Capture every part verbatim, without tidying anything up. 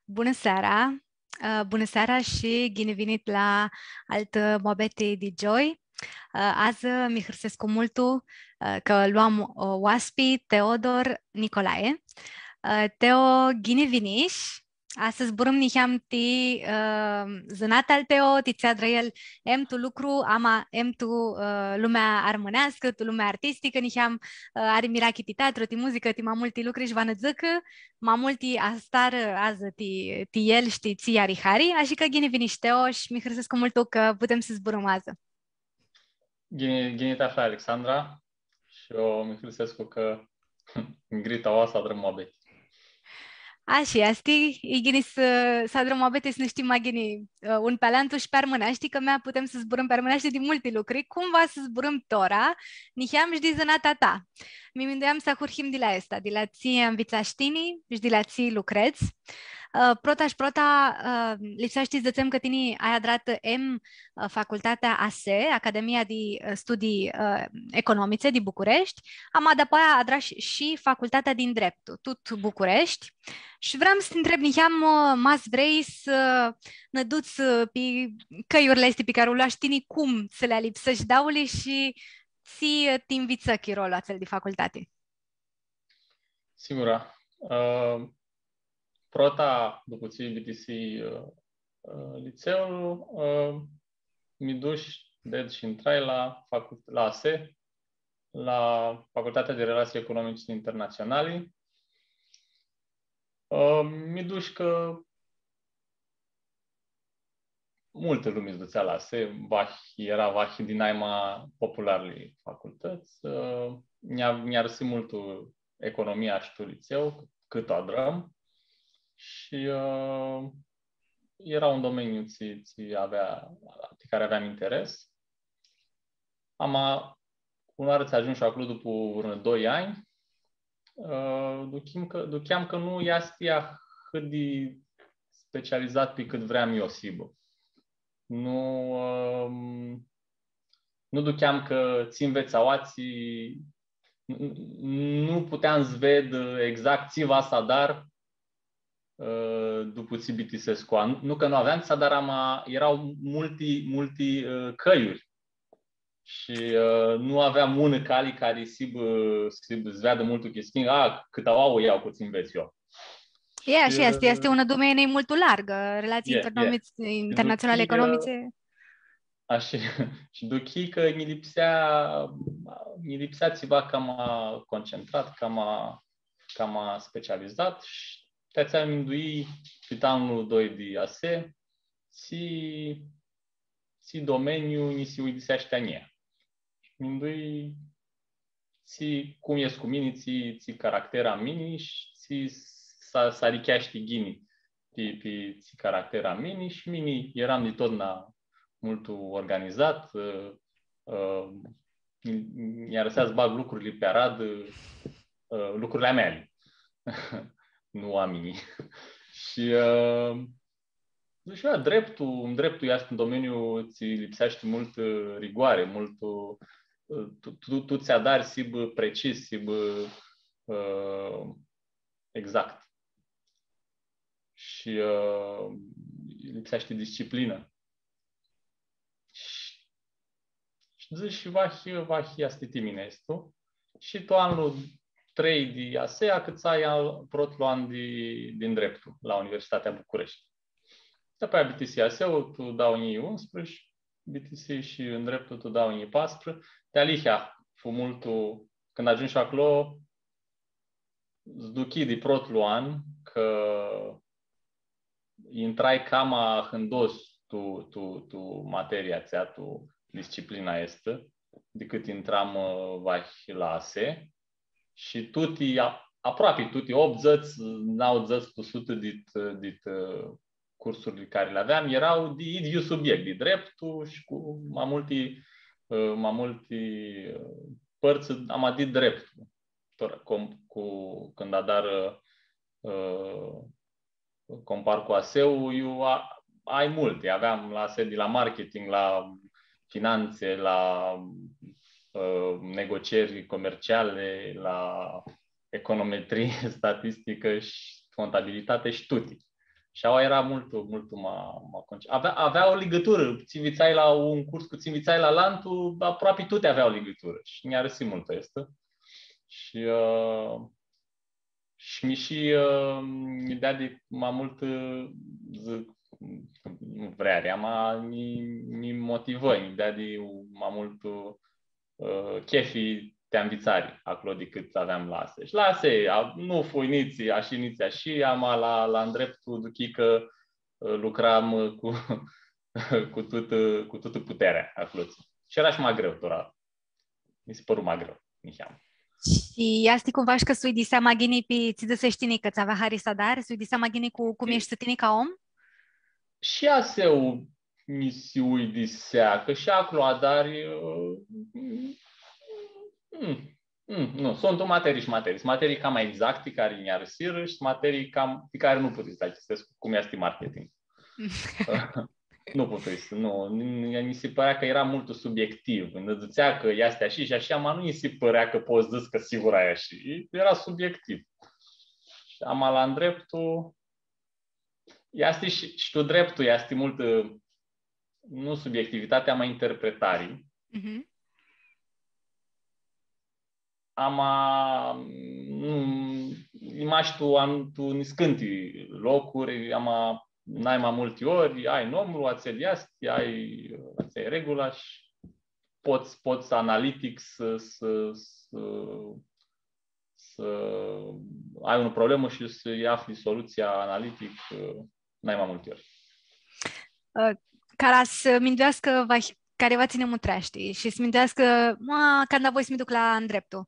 Bunã seara! Ã, bunã seara shi ghini vinit la altã muabeti di gioi. Ã, adzã mi hãrsescu multu, ã, cã lu am, ã, oaspi Teodor Nicolae. Ã, Teo, ghini vinish. Adzã zburãm niheam ti, ã, zãnata al Teo, ti tsi adrã el, em tu lucru, ama em tu, ã, lumea armãneascã, tu lumea artisticã, niheam, ã, ari mirachi ti teatru, ti muzicã, ti ma multi lucri shi va nã dzãcã ma multi astarã adzã ti, ti el shi ti tsi ari hari, ashi cã ghini vinish Teo shi mi hãrsescu multu cã putem s-zburãm adzã. Ghini, ghini ti aflai, Alexandra, shi eu mi hãrsescu cã ngreata aoa s-adrãm muabeti. Ashi easti, e ghini s-, s-adrãm muabeti, s-nã shtim ma ghini, ã, un pi alantu shi pi armãneashti, cã mea putem s-zburãm pi armãneashti di multi lucri, cum va s-zburãm tora, niheam shi di zãnata ta. Mi minduiam s-ahurhim di la aestã, di la tsi anvitsash tini shi di la tsi lucredz. Ã, prota shi prota, ã, lipseashti s-dzãtsem cã tini ai adratã em, ã, facultatea ASE, Academia di, ã, Studii, ã, Economice di Bucureshti, ama dapoaia adrash shi facultatea di ndreptu, tut Bucureshti. Shi vream s-ti ntreb niheam, ã, ma s-vrei s-nã duts, ã, pi cãljurli aesti pi cari u loash tini, cum s-li alipsãsh dauli shi tsi, ã, ti nvitsã chirolu atsel di facultati? Sigura. Ã, prota, dupã tsi bitisii, ã, ã, litseul, ã, mi dush, ded shi intrai la facu-, la ASE, la Facultatea di Relatsii Economice Internatsionali. Ã, mi dush cã multã lumi s-dutsea la ASE, vahi, eara vahi di naima popularli facultãts. Ã, nj-a-, nj-arãsi multu economia shi tu litseu, cãt u adrãm. Shi, ã, eara un domeniu tsi, tsi avea, ti cari aveam interes. Ama, unãoarã tsi agiumshu aclo dupã vãrnã doi anj, ã, ducheam cã, ducheam cã nu easti ahãt di specializat pi cãt vream eu s-hibã. Nu, ã, nu ducheam cã tsi nvets aoatsi, n-, n-, nu puteam s-ved exact tsi va s-adar, ã, dupã tsi bitisescu. Nu, nu cã nu aveam tsi s-adar, ama eara multi, multi, ã, cãljuri. Shi, ã, nu aveam unã cali cari s-hibã, s-hibã, s-veadã multu chestii, a, cãt aoa u ljau cu tsi nvets eu. E, shi, ashi easti, ã, easti unã dumenii multu largã, relatsii, e, economice, e, internatsionali, duchii, ã, economice. Ashi, shi duchii cã nji lipsea, nji lipsea tsiva cama concentrat, cama, cama specializat shi ti atsea mi minduii pit anlu doi di ASE, tsi, tsi domeniu nji si uidiseashti a njia. Shi mi minduii tsi, cum escu mini, tsi, tsi caracter am mini shi tsi s-, s-aricheashti ghini pi, pi tsi caracter am mini. Shi mini eram di totna multu organizat, ã, ã, nj-, nj-arãsea s-bag lucrurli pi aradã, ã, lucrurli a meali, nu oaminjlji. Shi, ã, dzãc shi eu, dreptul, dreptul easti un domeniu tsi lipseashti multã, ã, rigoare, multu, ã, tu, tu, tu tsi adari s-hibã precis, s-hibã, ã, exact. Shi, ã, lipseashti disciplinã. Shi, shi dzãsh, shi vahi, vahi, aestã ti mini easti. Shi tu anlu trei di ASE acãtsai al-, protlu an di, di ndreptu la Universitatea Bucureshti. Dapoaia bitisii ASE-ul tu dauã njilji unsprãdzatsi, bitisii shi ndreptul tu dauã njilji patrusprãdzatsi. Dealihea fu multu, cãndu agiumshu aclo, s-duchii di protlu an cã intrai cama ahãndos tu, tu, tu materia atsea, tu disciplina aestã, dicãt intram, ã, vahi la ASE. Shi tuti, a-, aproapi tuti, optudzãts, nauãdzãts tu sutã dit, dit, ã, cursurli cari li aveam, eara di idyiu subiect, di dreptu shi cu ma multi, ã, ma multi, ã, pãrtsã, ama di dreptu. Tora, com-, cu, cãndu adarã, ã, compar cu ASE-ul, iu a-, ai multi. Aveam la ASE di la marketing, la finanțe, la, ã, negocieri comerciale, la econometrie, statisticã shi contabilitate shi tuti. Shi aua eara multu, multu ma, ma conce-, avea, avea o ligãturã. Tsi nvitsai la un curs cu tsi nvitsai la alantu, aproapi tuti avea o ligãturã. Shi nj-arãsi multu aestã. Shi, ã, shi mi shi, ã, nji deadi ma multã, ã, dzãc, nu vreari, ama nji, nji motivã, nji deadi ma multã, ã, chefi ti anvitsari aclo dicãt aveam la ASE. Shi la ASE, a, nu fui nitsi ashi, nitsi ashi, ama la, la ndreptu duchii cã, ã, lucram, ã, cu, cu tutã, cu tutã putearea aclo. Shi eara shi ma greu, tora. Mi si pãru ma greu, niheam. Shi easti cumva shi cã s-uidisea ma ghini pi tsi dzãsesh tini cã tsã avea hari s-adari, s-uidisea ma ghini cu cum eshti tini ca om? Shi ASE-ul mi si uidisea, cã shi aclo adari, ã, mm, mm, nu, suntu materii shi materii. Suntu materii cama exacti cari nj-arãsirã shi suntu materii cam, pi cari nu putui s-li achicãsescu, cum easti marketing. Nu putui s-, nu, nji, nji si pãrea cã eara multu subiectiv. Nji dzãtsea cã easti ashi shi ashi, ama nu nji si pãrea cã pots s-dzãts cã sigur ai ashi. Eara subiectiv. Shi ama la ndreptu, easti shi, shi tu ndreptu, easti multã, nu subiectivitatea, ama interpretari. Mhm. Ama, nu, mash tu, am, tu niscãnti locuri, ama, nai ma multi ori, ai nomlu, atsel easti, ai, atsea e regula shi pots, pots analitic s-, s-, s-, s-, ai unã problemã shi s-lji afli solutsia analitic, ã, nai ma multi ori. Ã, cara s-mindueascã va-, cariva tsi nã mutreashti shi s-mindueascã, ma, canda voi s-mi duc la ndreptu.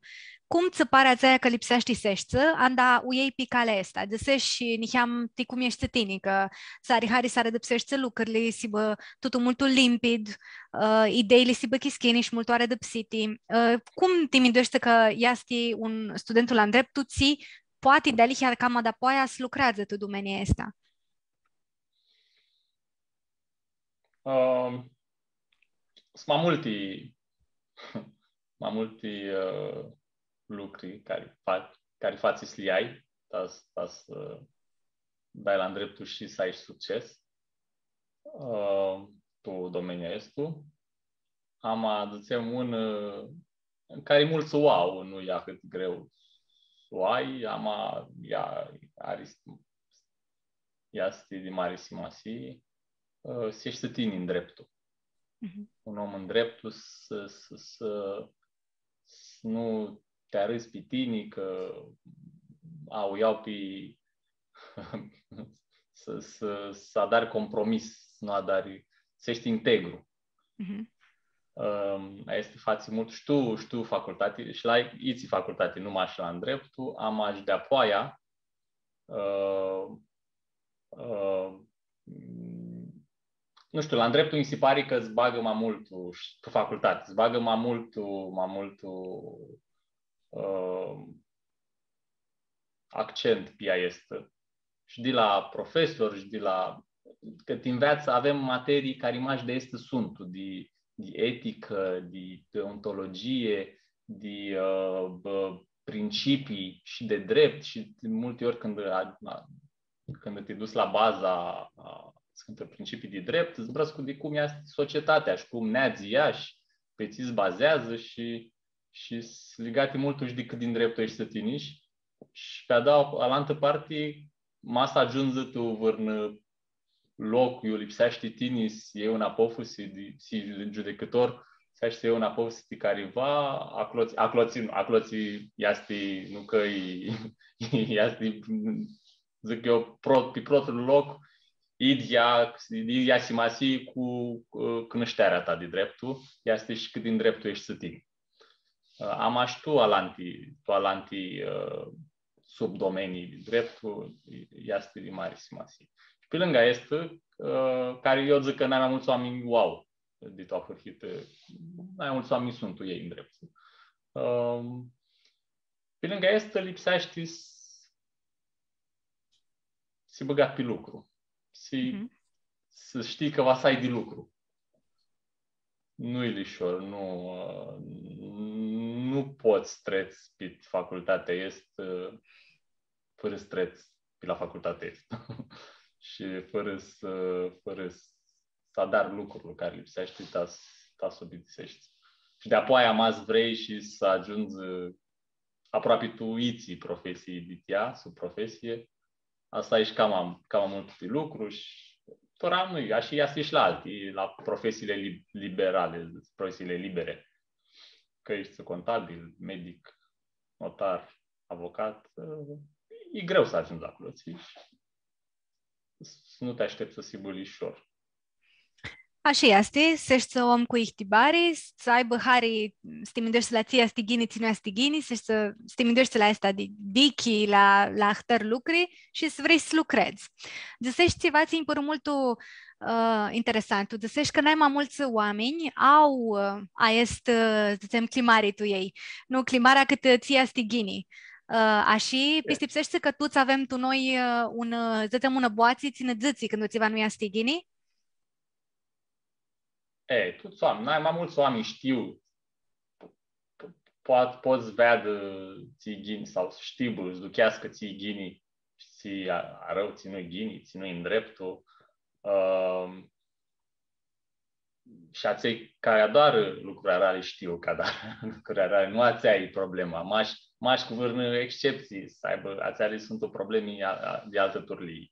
Cum tsã pari atsea cã lipseashti s-eshti, anda u ljei pi calea aestã? Dzãsesh shi niheam ti cum eshti tini, cã s-ari hari s-arãdãpseshti lucrili, s-hibã tutu multu limpid, ã, ideili s-hibã chischini shi multu arãdãpsiti. Ã, cum ti mindueshti cã easti un studentu la ndreptu, tsi poati dealihea cama dapoaia s-lucreadzã tu domenia aestã? Ãm, suntu ma multi, ma multi, ã, lucri cari fa-, cari fatsi s-li ai, ta s-, ta s-, ã, dai la ndreptu shi s-ai succes, ã, tu domenia aestã. Ama, dzãtsem, un, ã, cari multsã u au, nu e ahãt greu s-u ai, ama ea ari, easti di mari simasii, ã, s-eshti tini ndreptu. Mhm. Un om ndreptu s-, s-, s-, s-nu ti arãdz pi tini, cã, a, u ljau pi, s-, s-, s-adari compromis, nu adari, s-eshti integru. Mhm. Ãm, aestã fatsi multu shi tu, shi tu facultati, shi la itsi facultati, nu mash la ndreptu, ama shi dapoaia, ã, ã, nu shtiu, la ndreptu nji si pari cã s-bagã ma multu, shi tu facultati, s-bagã ma multu, ma multu, ã, accent pi aestã. Shi di la profesori, shi di la, cã ti nveatsã, avem materii cari mash di aestã suntu, di, di eticã, di deontologie, di, ã, bã, principii shi di drept shi di multi ori cãndu, a, a, cãndu ti duts la baza, a, s-cãntã principii di drept, ãts mbrãscu di cum easti societatea shi cum neadzi ea shi pi tsi s-bazeadzã shi, shi s-ligati multu shi di cãt di ndreptu eshti tini shi, shi pi a daua, alantã parti, ma s-agiundzi tu vãrnã loc iu lipseashti tini s-ljei unã apofusi di, s-hii giudicãtor, lipseashti s-ljei unã apofusi di cariva, aclotsi, aclotsi, aclotsi easti, nu cã e, easti, dzãc eu, pro-, pi propriul loc, idyea, idyea simasii cu, ã, cunushtearea ta di dreptu, easti shi cãt di ndreptu eshti tini. Ã, ama shi tu alanti, tu alanti, ã, subdomenii di dreptu, easti di mari simasii. Shi pi lãngã aestã, ã, cari eu dzãc cã nai ma multsã oaminj u au, di tu ahurhitã, nai ma multsã oaminj suntu elj ndreptu. Ã, pi lãngã aestã lipseashti s-, s-hii bãgat pi lucru. S-, mhm, s-shtii cã va s-ai di lucru. Nu e lishor, nu, ã, nu pots s-trets pi facultatea aestã, ã, fãrã s-trets pi la facultatea aestã. shi fãrã s-, fãrã s-adari lucrul cari lipseashti ta s-, ta s-u bitiseshti. Shi di-apoia, ma s-vrei shi s-agiundzi aproapi tu itsi profesii di tia, sub profesie, asta e shi cama, cama multu di lucru shi tora nu, ashi easti shi la alti, la profesiile li-, liberale, profesiile libere. Cã eshti contabil, medic, notar, avocat, e greu s-agiundzi aclo, ts-, s-, nu ti ashteptsã s-hibã lishor. Ashi easti, s-eshti om cu ihtibari, s-aibã hari, s-ti mindueshti la tsi easti ghini, tsi nu easti ghini, s-eshti, s-ti mindueshti la aestã di, dichi, la, la ahtãri lucri shi s-vrei s-lucredz. Dzãseshi tsiva tsi nji pãru multu, ã, interesant. Tu dzãseshi cã nai ma multsã oaminj au, ã, aestã, ã, dzãtsem, cljimari tu elj. Nu cljimarea cãtã tsi easti ghini. Ã, ashi, pistipseshti cã tuts avem tu noi, ã, un, ã, dzãtsem, unã boatsi, tsi nã dzãtsi cãndu tsiva nu easti ghini? E, tuts oaminj, nai ma multsã oaminj shtiu, po-, pot, pot s-veadã tsi-i ghini sau s-shtibã, s-ducheascã tsi-i ghini, tsi-i a-, arãu, tsi nu-i ghini, tsi nu-i ndreptu. Ãm, shi atselj cari adarã lucruri arali shtiu cã adarã lucruri arali, nu atsea e problema. Mash, mash cu vãrnã exceptsii s-aibã, atseali suntu problemi a, a, di altã turlii.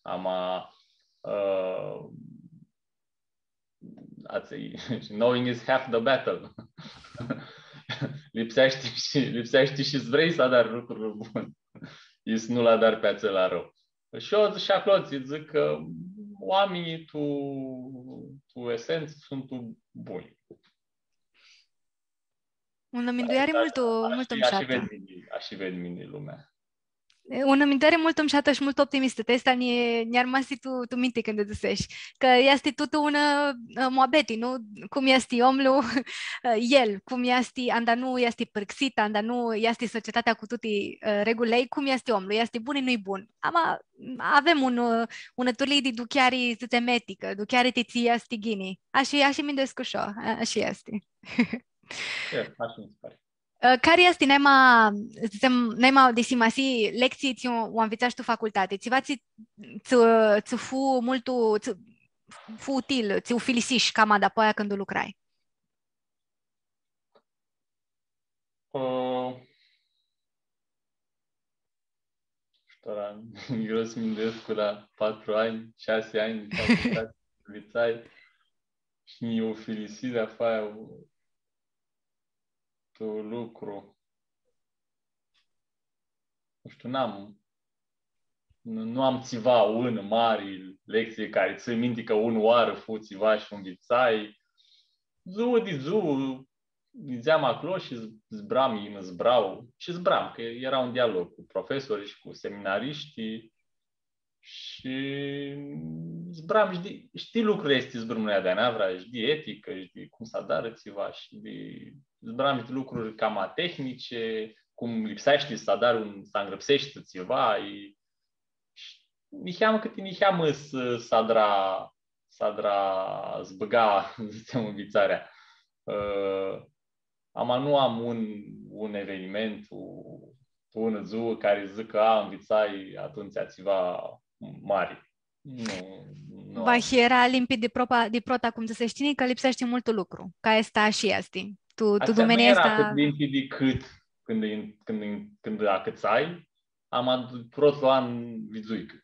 Ama, ã, atselj, knowing is half the battle. Lipseashti shi, lipseashti shi s-vrei s-adari lucrul bun. I s-nu-l adari pi atsel arãu. Shi eu shi aclo tsi dzãc cã oaminjlji tu, tu esentsã suntu buni. Unã mindueari multu, multu mushatã. Ashi ved mini, ashi ved mini lumea. E, unã mindueari multu mushatã shi multu optimistã. Ti aestã nji, nj-armasi tu, tu minti cãndu dzãseshi. Cã easti tutã unã, ã, muabeti, nu? Cum easti omlu, ã, el, cum easti, anda nu easti pãrxit, anda nu easti societatea cu tuti, ã, regulili, cum easti omlu, easti bun, nu-i bun. Ama avem un, ã, unã turlii di ducheari, s-dzãtsem, eticã, ducheari ti tsi easti ghini. Ashi, ashi minduescu shi eu, a, ashi easti. E, ashi mi si pari. Ã, cari easti naima, dzãtsem, naima di simasii lectsii tsi u, u anvitsash tu facultati? Tsiva tsi, tsi, tsi fu multu, tsi fu util, tsi u filisish cama dapoaia cãndu lucrai? Ã, shtiu, eara, greu s-minduescu, la patru anj, shasi anj di facultati, nvitsai shi nji u filisi di-apoaia tu lucru. Nu shtiu, n-am, nu, nu am tsiva, unã mari lectsii cari tsãn minti cã unã oarã fu tsiva shi u nvitsai. Dzuã di dzuã, nidzeam aclo shi z-, zburam, elj nã zbura, shi zburam, cã eara un dialog cu profesorlji shi cu seminarishtii. Shi zburam shi di, shi di lucrul aestu zburãm noi adeanavra, shi di eticã, shi di cum s-adarã tsiva, shi di, zburam shi di lucruri cama tehnitsi, cum lipseashti s-adari un, s-angrãpseshti tsiva, e, shi niheamã cãti niheamã s-, s-adra, s-adra, s-bãga, dzãtsem, nvitsarea. Ã, ama nu am un, un eveniment, u-, unã dzuã cari dzãc cã, a, nvitsai atumtsea tsiva mari. Nu, nu am. Vahi eara limpidi di propa-, di prota, cum dzãseshi tini, cã lipseashti multu lucru, cã aestã shi easti. Tu, tu domenia aestã. Atsea nu eara ahãt limpidi cãt cãndu, cãndu, cãndu acãtsai, ama protlu an vidzui cãt.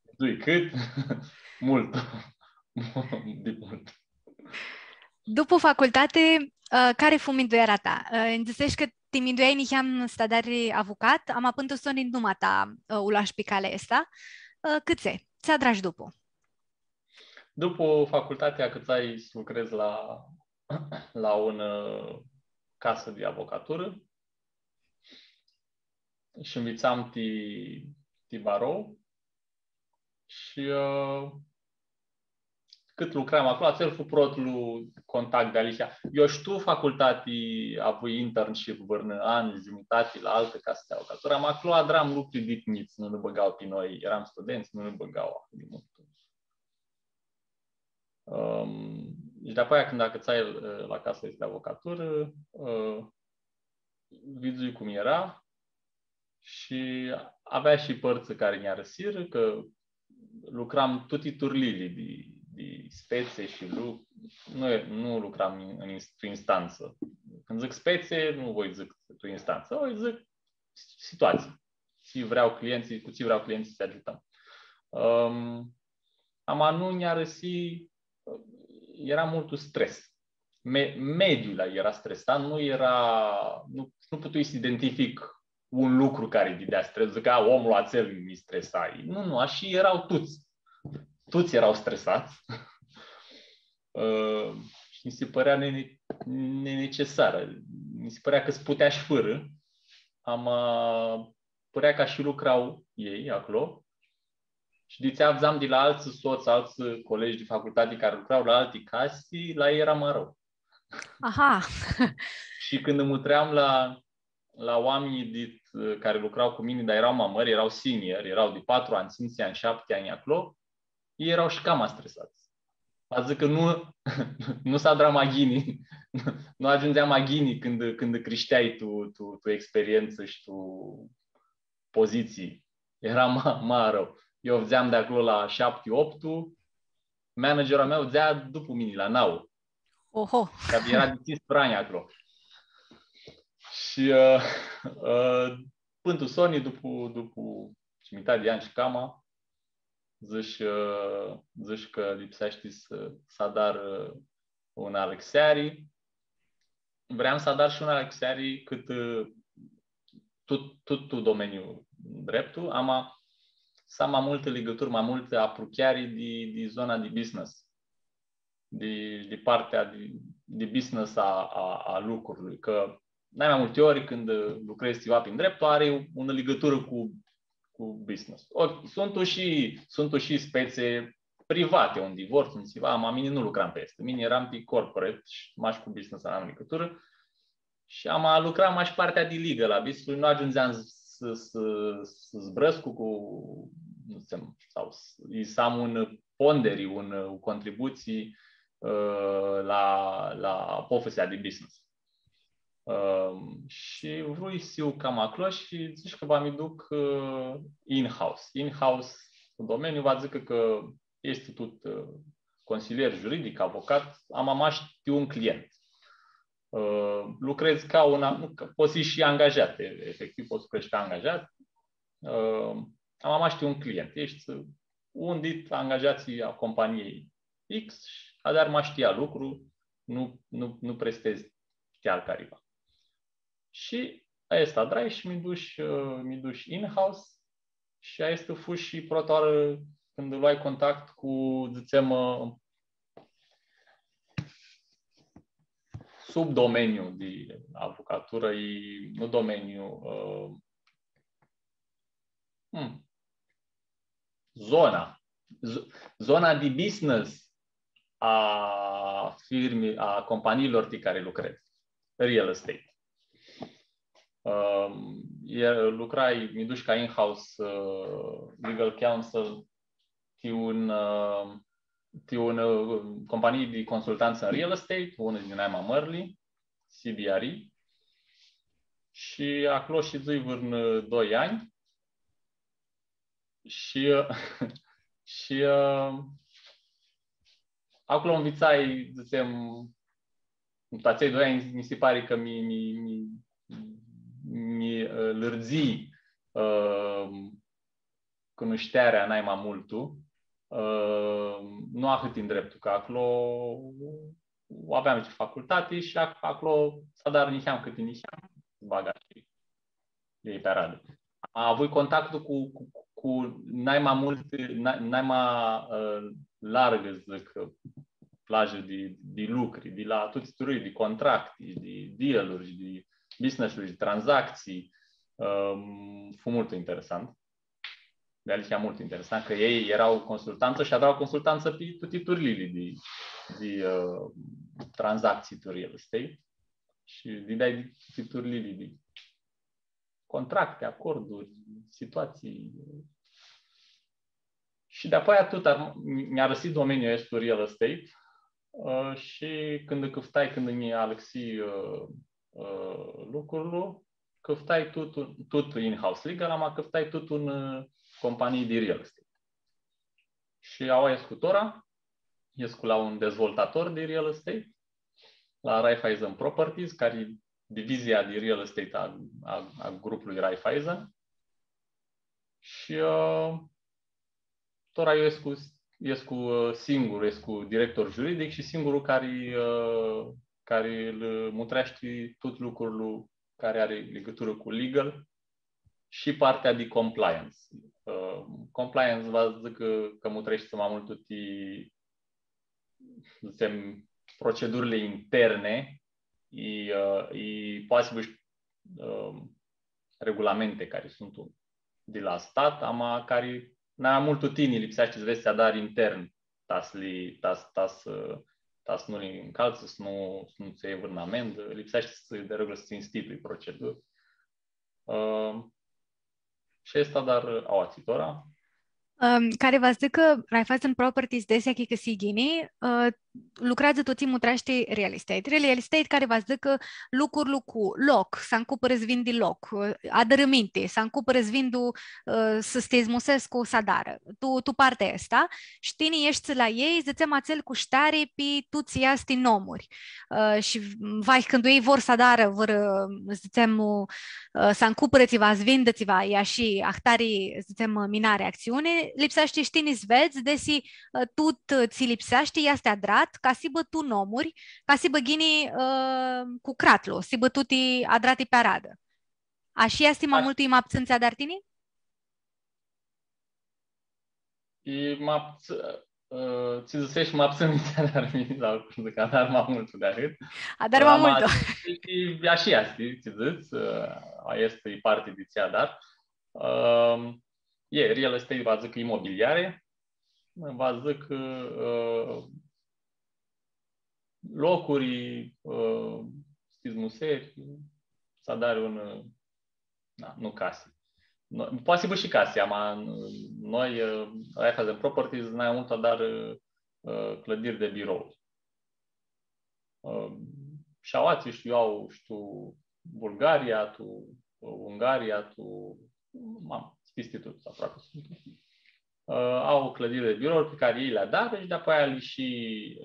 Vidzui cãt, multu. Di multu. Dupu facultati, ã, cari fu mindueara ta? Ã, nji dzãseshi cã ti mindueai niheam s-ti adari avucat, ama pãn tu soni nu ma ta, ã, u loashi pi calea aestã. Ã, cãtse? Tsi adrash dupu? Dupu facultati acãtsai s-lucredz la, la unã, ã, casã di avocaturã. Shi nvitsam ti, ti barou. Shi, ã, cãt lucram aclo, atsel fu protlu contact di alihea. Eu shi tu facultati avui internship vãrnã an, giumitati la altã casã di avocaturã. Ama aclo adram lucri dit njits, nu nã bãgau pi noi, eram studentsã, nu nã bãgau ahãt di multu. Ãm, shi di-apoia, cãndu acãtsai, ã, la casa di avocaturã, ã, vidzui cum eara shi avea shi pãrtsã cari nj-arãsirã, cã lucram tuti turliili di, di spetsi shi lu-, nu, e- nu lucram în, în ins- tu instanță. Când zic spețe, nu voi zic tu instanță, voi zic situații. Tsi vreau clienții, cu tsi vreau clienții să ajutăm. Um, ama nu nj-arãsi, era multu stres. Me- mediul era stresat, nu era, nu, nu putui să identific un lucru care îi dădea stres, zic, a, omul atsel mi stresa. Nu, nu, ashi erau tuts. Tuts erau stresats. Ã, shi mi se părea ne- nenecesară. Mi se părea cã s-putea shi fãrã, ama părea ca shi lucrau ei aclo. Shi di tsi avdzam di la altsã sots, altsã colegi di facultati cari lucrau la alti casi, la ei era ma arãu. Aha. Shi cãndu mutream la, la oaminjlji di, cari lucrau cu mini, dar erau ma mãri, erau senior, erau di patru anj, tsintsi anj, shapti anj aclo, ei erau shi cama stresats. Va dzãc cã nu, nu s-adra ma ghini, nu agiundzea ma ghini cãndu, cãndu crishteai tu, tu, tu experientsã shi tu poziții. Era ma, ma arãu. Eu avdzeam di aclo la shapti, optu, managerul a meu avdzea dupã mini, la nauã. Oho! Cã era di tsisprãdzatsi anj aclo. Shi, ã, ã, pãn tu soni, dupã, dupã giumitati di an shi cama, dzãsh, ã, dzãsh cã lipseashti s-, s-adar, ã, unã alãxeari. Vream s-adar shi unã alãxeari cãtã, ã, tut, tut tu domeniul dreptul, ama s-am ma multã ligãturã, ma multã aprucheari di, di zona di business, di, di partea di, di business a, a, a lucrului, cã nai ma multi ori cãndu, ã, lucredz tsiva prin dreptul, ari unã ligãturã cu, cu business. Ori, suntu shi, suntu shi spetsi privati, un divorts, un tsiva, ama mini nu lucram pi aestã. Mini eram pi corporate shi mash cu business aveam ligãturã. Shi ama lucram mash partea di legal a business-ului, nu agiundzeam s-, s-, s-zburãscu cu, nu shtiu, sau s-, s-am un ponderi, un, o contributsii, ã, la, la apofãsea di business. Ã, shi vrui s-hiu cama aclo shi dzãsh cã va mi duc, ã, in-house. In-house, tu domeniu, va dzãcã cã easti tut, ã, consilier juridic, avocat, ama mash ti un client. Ã, lucredz ca un, nu, cã pots s-hii shi angajat, e- efectiv pots s-lucredz ca angajat, ã, ama mash ti un client. Eshti un dit angajatslji a companiei X shi adari mash ti ea lucru, nu, nu, nu prestedz ti alcariva. Shi aestã adrai shi mi dush, ã, mi dush in-house shi aestã fu shi prota oarã cãndu loai contact cu, dzãtsem, ã, subdomeniu di avucaturã, e, nu domeniu, ã, hmm, zona, z-, zona di business a firmi-, a companiilor ti cari lucredz, real estate. Ãm, e, lucrai, mi dush ca in-house, ã, legal counsel, ti un, ã, ti un, ã, companii di consultantsã tu real estate, unã di nai ma mãrli, C B R E. Shi aclo shidzui vãrnã, ã, doi anj. Shi, ã, shi, ã, aclo nvitsai, dzãtsem, tu atselj doi anj, mi si pari cã mi, mi, mi, mi, ã, lãrdzi, ã, cunushtearea nai ma multu, ã, nu ahãt tu ndreptul, cã aclo aveam shi facultati shi ac-, aclo s-adar niheam cãti niheam, bag shi ljei pi aradã. Avui contactul cu, cu, cu nai ma multi, nai, nai ma, ã, largã, dzãc, plajã di, di lucri, di la tuti turlii, di contracti, di deal-uri, di business-uri, di tranzactsii. Ãm, fu multu interesant. Dealihea multu interesant, cã elj eara consultantsã shi adra consultantsã pi tuti turliili di, di, ã, tranzactsii tu real estate shi di, di, di tuti turliili di contracti, acorduri, situatsii. Shi di-apoia tut ar-, nj-arãsi domeniul aestu real estate, ã, shi cãndu cãftai, cãndu nji alãxi, ã, ã, lucrul, cãftai tut, tut in-house legal, ama cãftai tut un, ã, companii di real estate. Shi aua escu tora, escu la un dezvoltator di real estate, la Raiffeisen Properties, cari e divizia di real estate a, a, a grupului Raiffeisen. Shi, ã, tora eu escu, escu, ã, singur, escu director juridic shi singurul cari, ã, cari lu mutreashti tut lucrul cari ari ligãturã cu legal shi partea di compliance. Ã, compliance va dzãc cã, cã mutreashti ma multu ti, dzãtsem, procedurili interne, i, ã, i poati s-hibã shi, ã, regulamente cari suntu di la stat, ama cari nai ma multu tini lipseashti s-vedz tsi adari intern, ta s-li, ta s-, ta s-, ta s-nu li ncaltsã, s-nu, s-nu tsã ljei vãrnã amendã, lipseashti s-, di regulã, s-institui proceduri. Ã, shi aestã adar aoatsi tora. Ãm, cari va s-dzãcã cã Raiffeisen Properties, desi achicãsii ghini, ã, lucreadzã tu tsi mutreashti real estate. Real estate cari va s-dzãcã cã lucrul cu loc, s-ancupãrã, s-vindi loc, ã, adãrãminti, s-ancupãrã, s-vindu, ã, s-, s-ti zmusescu, s-adarã. Tu, tu partea aestã, shi tini eshti la elj, dzãtsem, atsel cu shteari pi tuts aeshti nomuri. Ã, shi vahi cãndu elj vor s-adarã vãrã, dzãtsem, ã, s-ancupãrã tsiva, s-vindã tsiva, ia shi ahtari, dzãtsem, minari, actsiuni, lipseashti shi tini s-vedz desi, ã, tut, ã, tsi lipseashti easti adrat, ca s-hibã tu nomuri, ca s-hibã ghini, ã, cu cratlu, s-hibã tuti adrati pi aradã. Ashi easti ma multu, i ma ptsãn tsi adari tini? I ma pts-, ã, tsi dzãseshi, ma ptsãn tsi adar mini, sau cum dzãc, adar ma multu di ahãt. Adar ma multu. Ama, i, i, ashi easti, tsi dzãts, ã, aestã e parti di tsi adar. Ãm, e, real estate, va dzãc, imobiliare, va dzãc, ã, locuri, ã, s-ti zmuseri, s-adari un, ã, na, nu casi. No, poati s-hibã shi casi, ama noi, ã, Raiffeisen Properties, nai multu adarã, ã, clãdiri di birouri. Ã, shi aoatsi, shtiu, au, shtiu, Bulgaria, tu, ã, Ungaria, tu, ma, pisti tut, aproapi suntu. Ã, au clãdiri di birouri pi cari elj li adarã shi dapoaia li shi,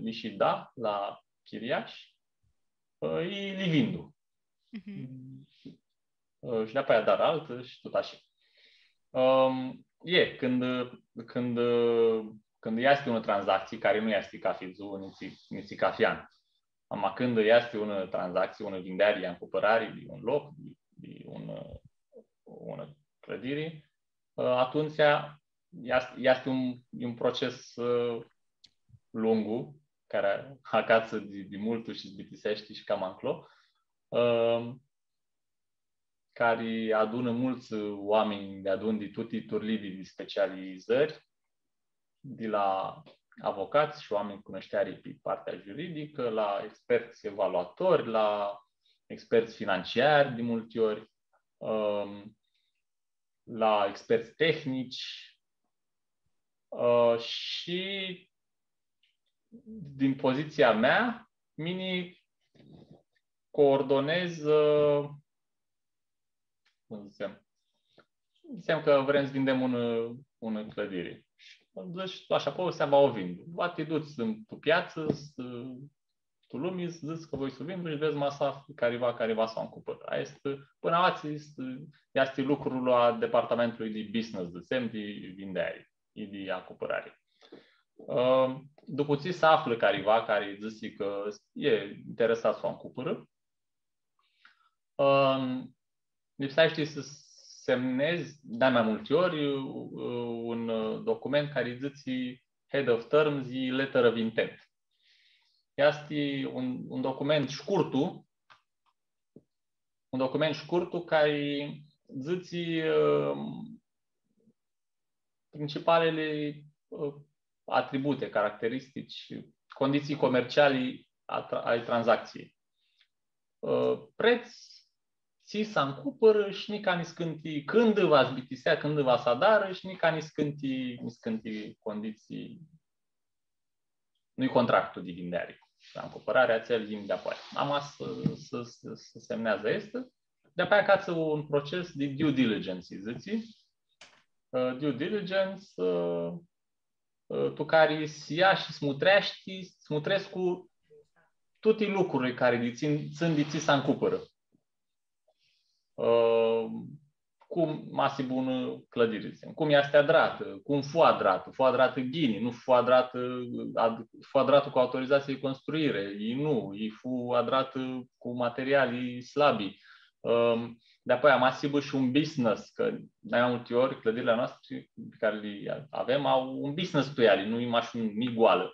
li shi da la chiriashi, ã, i li vindu. Mhm. Ã, shi dapoaia adarã altã shi tut ashi. Ãm, e, cãndu, cãndu, cãndu easti unã tranzactsii cari nu easti cafi dzuã, nitsi, nitsi cafi an. Ama cãndu easti unã tranzactsii, unã vindeari, ancupãrari di un loc, di, di un, ã, unã clãdiri, ã, atumtsea easti, easti un, un proces, ã, lungu, cari acatsã di, di multu shi s-bitiseashti shi cama nclo, ã, cari adunã multsã oaminj deadun di tuti turliili di specializãri, di la avocats shi oaminj cu cunushteari pi partea juridicã, la experts evaluatori, la experts financiari di multi ori, ãm, la experts tehnici, ã, shi din pozitsia mea, mini coordonez, ã, cum dzãtsem, dzãtsem cã vrem s-vindem unã, unã clãdiri. Shi dzãts, ashi, apoi s-va u vindu. Va ti duts tu piatsã, s-, tu lumi, dzãts cã voi s-u vindu shi vedz ma s-afli cariva, cariva s-u ancupãrã. Aestã easti, pãnã aoatsi, easti, easti lucrul a departamentului di business, dzãtsem, di vindeari i di ancupãrari. Ã, dupã tsi s-aflã cariva cari dzãtsi cã e interesat s-u ancupãrã, ã, lipseashti s-semnedz, di ma multi ori, ã, un, ã, document cari dzãtsi head of terms i letter of intent. Easti un, un document shcurtu, un document shcurtu cari dzãtsi, ã, principalili, ã, atributi, caracteristici, conditsii comerciali a tra-, ai tranzactsiei. Ã, prets, tsi s-ancupãrã shi nica niscãnti, cãndu va s-bitisea, cãndu va s-adarã shi nica niscãnti, niscãnti conditsii. Nu-i contractul di vindeari. La ancupãrari, atsel yini di-apoaia. Ama s-, s-, s-, s-semneadzã aestã. Di-apoaia acatsã un proces di due diligence, dzãtsi. Ã, due diligence, ã, ã, tu cari s-lja shi s-mutreashti, s-mutrescu tuti lucrurli cari di tsãn, tsãn di tsi s-ancupãrã. Ã, cum, ma s-hibã unã clãdiri, dzãtsem, cum easti adratã, cum fu adratã, fu adratã ghini, nu fu adratã, ad-, fu adratã cu autorizatsii di construiri, i nu, i fu adratã cu materiali slabi. Ãm, di-apoia, ma s-hibã shi un business, cã nai ma multi ori clãdirli a noastri pi cari li avem au un business tu eali, nu e mash un, nu-i goalã.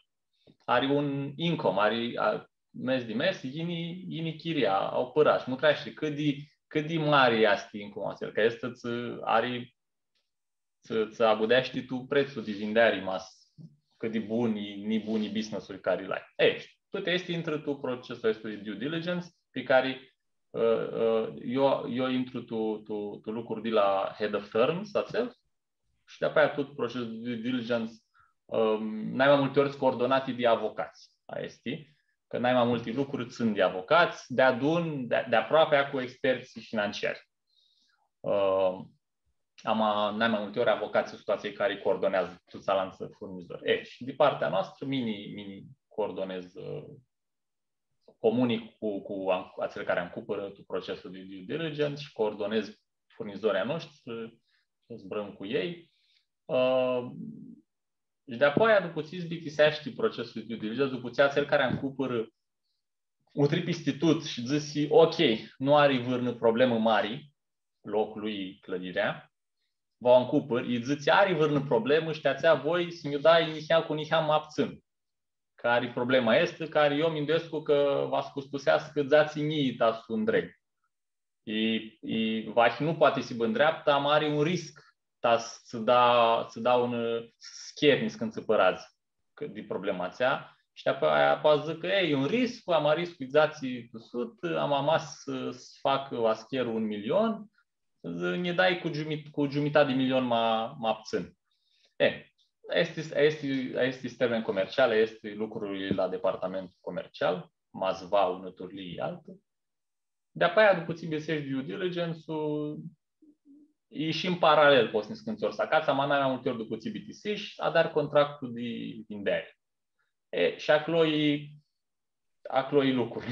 Ari un income, ari, a, mes di mes, yini, yini chiria, au pãradz. Mutreashti cãt di, cãt di mari easti income-ul atsel, cã easti, tsã, ari, tsã, tsã agudeashti tu pretsul di vindeari, ma s-, cãt di buni, ni buni business-uri cari li ai. E, shi tuti aesti intrã tu procesul aestu di due diligence, pi cari, ã, ã, eu, eu intru tu, tu, tu lucruri di la head of terms, atsel, shi di-apoia tut procesul di due diligence, ãm, nai ma multi ori suntu coordonati di avocats. Aia easti, cã nai ma multi lucruri tsãn di avocats, deadun, di, di aproapi cu experts financiari. Ãm, ama, nai ma multi ori avocatslji suntu atselj cari coordoneadzã tuts alantsã furnizori. E, shi di partea noastrã, mini, mini coordonez, ã, comunic cu, cu an-, atselj cari ancupãrã tu procesul di due diligence shi coordonez furnizorlji a noshtri, zburãm cu elj. Ã, shi di-apoia, dupu tsi s-bitiseashti procesul di due diligence, dupu tsi atselj cari ancupãrã u tripsi tut shi dzãsi, ok, nu ari vãrnã problemã mari, loclu i clãdirea, va u ancupãr, lji dzãtsi, ari vãrnã problemã, shi ti atsea voi s-nj-u dai niheam cu niheam ma ptsãn. Cari problema easti, cari eu minduescu cã va s-custuseascã dzatsi njilji ta s-u ndreg. I, i, vahi nu poati s-hibã ndreaptã, ama ari un risc ta s-tsã da, s-tsã da un, ã, scher niscãntsã pãradz cã di problema atsea. Shi apoia, apoia dzãc cã, ei, e un risc, ama riscul e dzatsi tu sutã, ama ma s-, s-facã ascherlu un milion, dzãc, nj-dai cu giumit-, cu giumitati di milion ma, ma ptsãn. E, aestu, aestu, aestu easti termen comercial, aestu easti lucrul la departamentul comercial, ma s-va unã turlii altã. Di-apoia, dupu tsi bitiseshti due diligence-ul, e shi în paralel, pots niscãntsã ori s-acats, ama nai ma multi ori dupu tsi bitisishi, adari contractul di vindeari. E, shi aclo e, aclo e lucrul.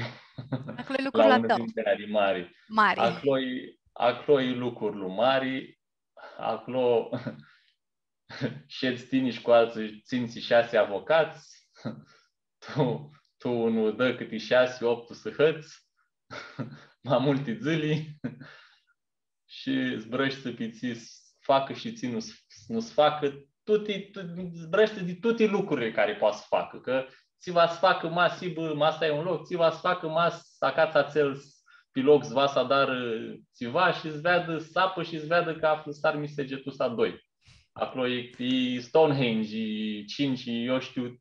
Aclo e lucrul a tãu. La unã vindeari mari. Mari. Aclo e, aclo e lucrul mari, aclo shedz tini shi cu altsã tsintsi, shasi avocats, tu, tu unã udã cãti shasi, optu sãhãts, ma multi dzãli, shi zburãshti pi tsi s-facã shi tsi nu s-, nu s-facã, tuti, tu, zburãshti di tuti lucrurli cari poati s-facã, cã tsi va s-facã ma s-hibã, ma s-ai un loc, tsi va s-facã ma s-acats atsel s-, pi loc, s-va s-adarã tsiva shi s-veadã, s-apã shi s-veadã cã aflã s-armi segetusa doi. Aclo e, e Stonehenge, e cinci, e eu shtiu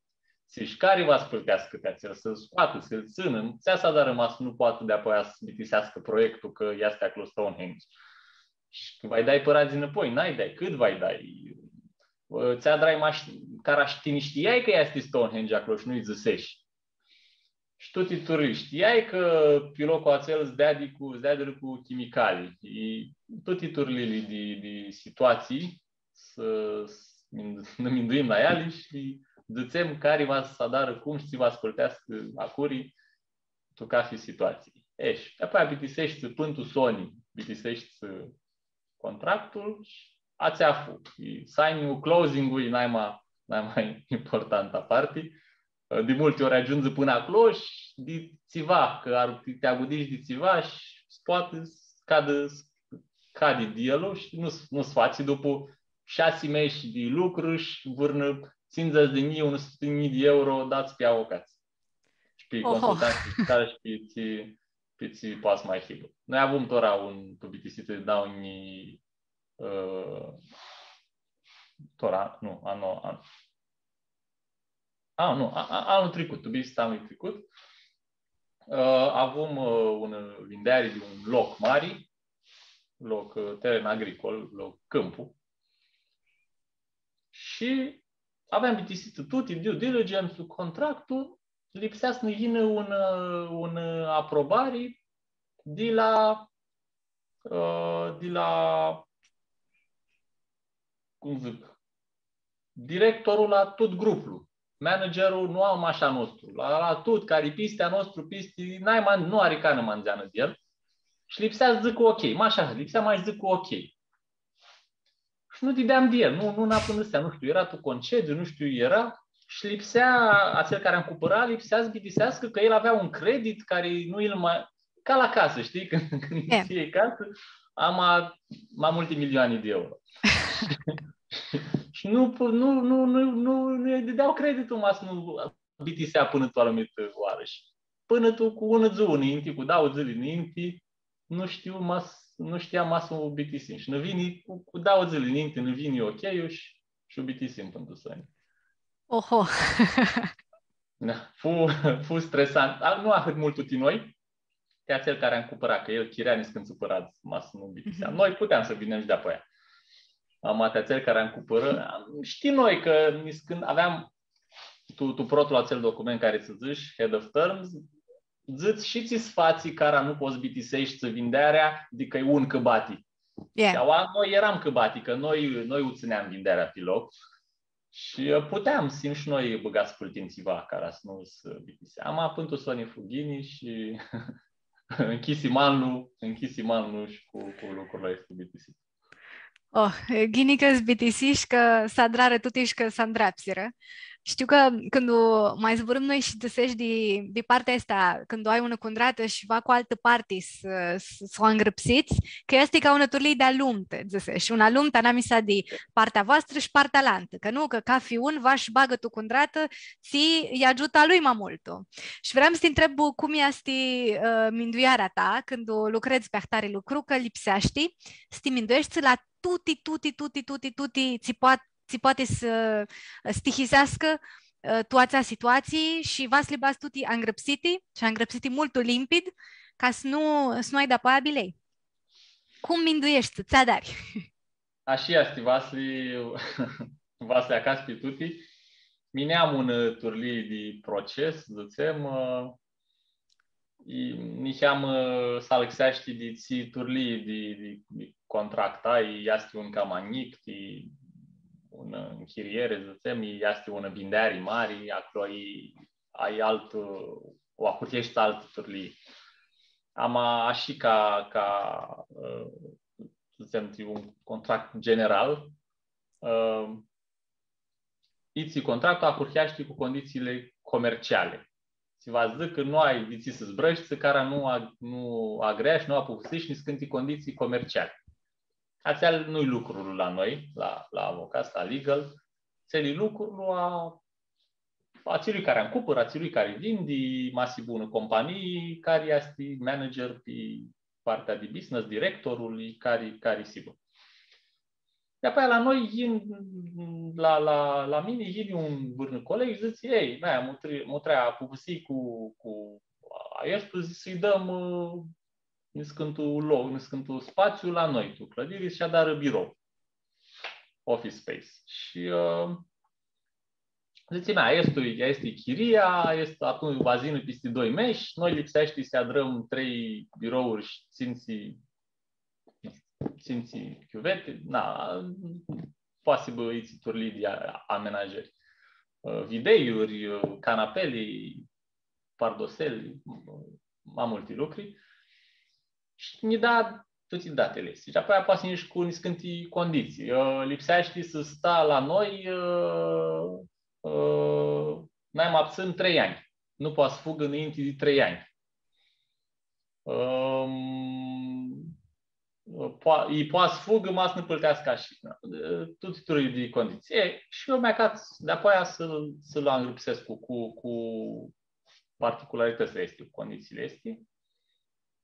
tsi, shi cari va s-pãlteascã ti atsel, s-lu scoatã, s-lu tsãnã, tsi va s-adarã ma s-nu poatã di-apoia s-bitiseascã proiectul, cã easti aclo Stonehenge. Shi va-lj dai pãradz nãpoi, n-ai di, cãt va-lj dai? Ã, tsi adrai mash, cara shi tini shtiai cã easti Stonehenge aclo shi nu-lj dzãseshi. Shi tuti turlii shtiai cã pi loclu atsel s-deadi cu, s-deadi cu chimicali. I tuti turliili di, di situatsii, s-, s-, nã minduim la eali shi dzãtsem cari va s-adarã cum shi tsi va s-pãlteascã acuri tu cafi situatsii. E, shi apoia bitiseshti pãn tu soni, bitiseshti contractul shi atsea fu. E, signing-ul, closing-ul e naima, naima importanta parti. Di multi ori agiundzi pãnã aclo shi di tsiva, cã ar, ti agudishi di tsiva shi s-poati s-cadã, s-cadi di el shi nu s-, nu s-fatsi dupu shasi meshi di lucru shi vãrnã tsindzãts di njilji, unã sutã di njilji di euro dats pi avocats. Shi pi consultantsã fiscali shi pi tsi, pi tsi poati s-ma hibã. Noi avum tora un, tu bitisitã di doauã njilji, ã, tora, nu, anlu, an-, a, nu, a, a, anlu tricut, tu bitisitã anlu tricut, ã, avum, ã, unã vindeari di un loc mari, loc, ã, teren agricol, loc, cãmpu. Shi aveam bitisitã tuti, due diligence-ul, contractul, lipsea s-nã yinã un, ã, un, ã, aprobari di la, ã, di la, cum dzãc, directorlu la tut gruplu. Managerlu nu am mash a nostru. La, la tut, cari pisti a nostru, pisti, n-ai man-, nu ari canã ma ndzeanã di el. Shi lipsea s-dzãcã ok, mash, lipsea mash s-dzãcã ok. Shi nu dideam di el, nu, nu nã apãndãsea, nu shtiu, eara tu concediu, nu shtiu, eara, shi lipsea, atsel cari ancupãra, lipsea s-bitiseascã cã el avea un credit cari nu-l ma-, ca la casã, shtii? Cãndu, cãndu ts-ljai casã, ama ma multi milioani di euro. Shi nu, nu, nu, nu, nu, nu-lj dãdeau creditlu, ma s-nu bitisea pãnã tu anumitã oarã. Shi pãnã tu cu unã dzuã nãinti, cu dauã dzãli nãinti, nu shtiu, ma s-, nu shtiam ma s-u bitisim. Shi nã vini cu, cu dauã dzãli nãinti, nã vini ok-ul shi, shi u bitisim pãnã tu soni. Oho! Da, fu, fu stresant. A, nu ahãt multu ti noi, ti atsel cari ancupãra, cã el chirea niscãntsã pãradz, ma s-nu bitisea. Mhm. Noi puteam s-vindim shi di-apoia. Ama ti atsel cari ancupãrã, am, shtii noi cã niscãntsã aveam tu, tu protlu atsel document cari tsã dzãsh, head of terms, dzãts shi tsi s-fatsi cara nu pots s-bitiseshti vindearea, adicã e un cãbati. Yeah. Shi aua noi eram cãbati, cã noi, noi u tsãneam vindearea pi loc. Shi, ã, puteam s-him shi noi bãgats s-pãltim tsiva cara s-nu s-bitisea. Ama pãnã tu soni fu ghini shi nchisim anlu, nchisim anlu shi cu, cu lucrul aestu bitisit. Oh, ghini cã s-bitisish, cã s-adrarã tuti shi cã s-andreapsirã. Shtiu cã cãndu ma zburãm noi shi dzãsesh di, di partea aestã, cãndu ai unã cundratã shi va cu altã parti s-, s-, s-u angrãpsits, cã easti ca unã turlii di alumtã, dzãsesh, unã alumtã anamisa di partea voastrã shi partea alantã, cã nu, cã cafi un va shi bagã tu cundratã, tsi lj-agiutã a lui ma multu. Shi vream s-ti ntreb cum easti, ã, minduearea ta cãndu lucredz pi ahtari lucru, cã lipseashti s-ti mindueshti la tuti, tuti, tuti, tuti, tuti, tsi poa-, tsi poati s-, s-tihiseascã, ã, tu atsea situatsii shi va s-li badz tuti angrãpsiti shi angrãpsiti multu limpid, ca s-nu, s-nu ai dapoaia bilei. Cum mindueshti, tsi adari? Ashi easti, va s-li, va s-li acats pi tuti. Mini am unã, ã, turlii di proces, dzãtsem, ã, i, niheamã, ã, s-alãxeashti di tsi turlii di, di, di contract ai, easti un cama njic, di un, ã, nchirieri, dzãtsem, easti unã vindeari mari, aclo ai, ai altã, ã, u ahurheshti altã turlii. Ama ashi ca, ca, ã, dzãtsem, ti un contract general, ã, itsi contractul ahurheashti cu condițiile comerciale. Tsi va s-dzãcã cã nu ai di tsi s-zburãshti, cara nu ag-, nu agreashti, nu apufãsishi niscãnti condiții comerciale. Atsel nu-i lucrul la noi, la, la avocats, la legal. Atsel-i lucrul a, a atselui cari ancupãrã, a atselui cari vindi, ma s-hibã unã companii, cari easti manager pi partea di business, directorlu, cari, cari s-hibã. Di-apoia la noi, yin, la, la, la mini, yini un vãrnu coleg shi dzãtsi, „Ei, mea, mutrea, mutrea, apufãsii cu, cu aestu, dzãtsi, s-lji dãm, ã, niscãntu loc, niscãntu spatsiu la noi, tu clãdiri, s-adarã birou, office space.” Shi, ã, dzãtsi, „Mea, aestu, aestã-i chiria, aestu atumtsea va s-yinã pisti doi mesh, noi lipseashti s-adrãm trei birouri shi tsintsi, tsintsi chiuveti, na, poati s-hibã itsi turlii di a-, amenajeri. Ã, videiuri, ã, canapeli, pardoseli, ma multi lucri.” Shi nji da tuti datili aesti. Shi apoia poati s-yinã shi cu niscãnti conditsii. Ã, lipseashti s-sta la noi, ã, ã, nai ma ptsãn trei anj. Nu poati s-fugã nãinti di trei anj. Ãm, poa-, i poati s-fugã, ma s-nã pãlteascã shi, na, tuti turlii di conditsii. E, shi eu mi-acats di-apoia s-, s-lu angrãpsescu cu, cu particularitãtsli aesti, cu conditsiili aesti.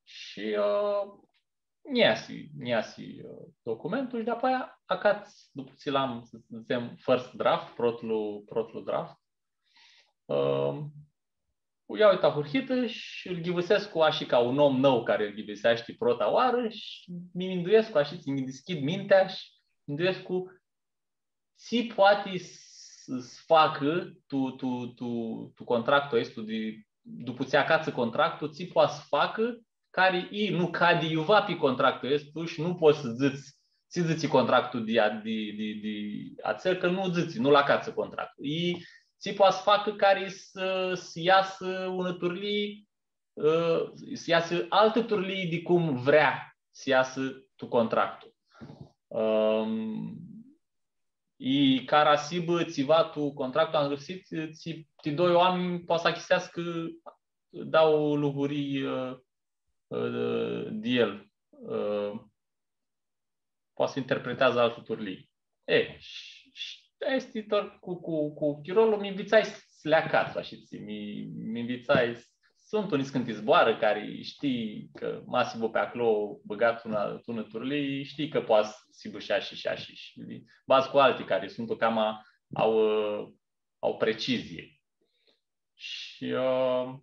Shi, ã, nj-easi, nj-easi, ã, documentul shi di-apoia acats, dupã tsi l-am, s-dzãtsem, first draft, protlu, protlu draft, ã, u ljau tu ahurhitã shi lu ghivãsescu ashi ca un om nãu cari lu ghivãseashti prota oarã shi mi minduescu ashi, tsi nji dishcljid mintea shi minduescu tsi poati s-, s-facã tu, tu, tu, tu contractul aestu di, dupã tsi acatsã contractul, tsi poati s-facã cari i nu cadi iuva pi contractul aestu shi nu pots s-dzãts tsi dzãtsi contractul di, di, di, di atsel, cã nu dzãtsi, nu-l acatsã contractul. I tsi poati s-facã cari s-, s-easã unã turlii, ã, s-easã altã turlii di cum vrea s-easã tu contractul. Ãm, i cara s-hibã tsiva tu contractul angrãpsit, tsi, ti doi oaminj poati s-achicãseascã dauã lugurii, ã, ã, di el. Ã, poati s-interpreteadzã altã turlii. E, shi, shi aestã easti doar cu, cu, cu chirolu, mi nvitsai s-, s-li acats, ashitsi, mi, mi nvitsai s-, suntu niscãnti zboarã cari shtii cã ma s-hibã pi aclo bãgat tu unã, tu unã turlii, shtii cã poati s-hibã shi ashi, shi ashi, shi li badz cu alti cari suntu cama, au, ã, au precizie. Shi, ã,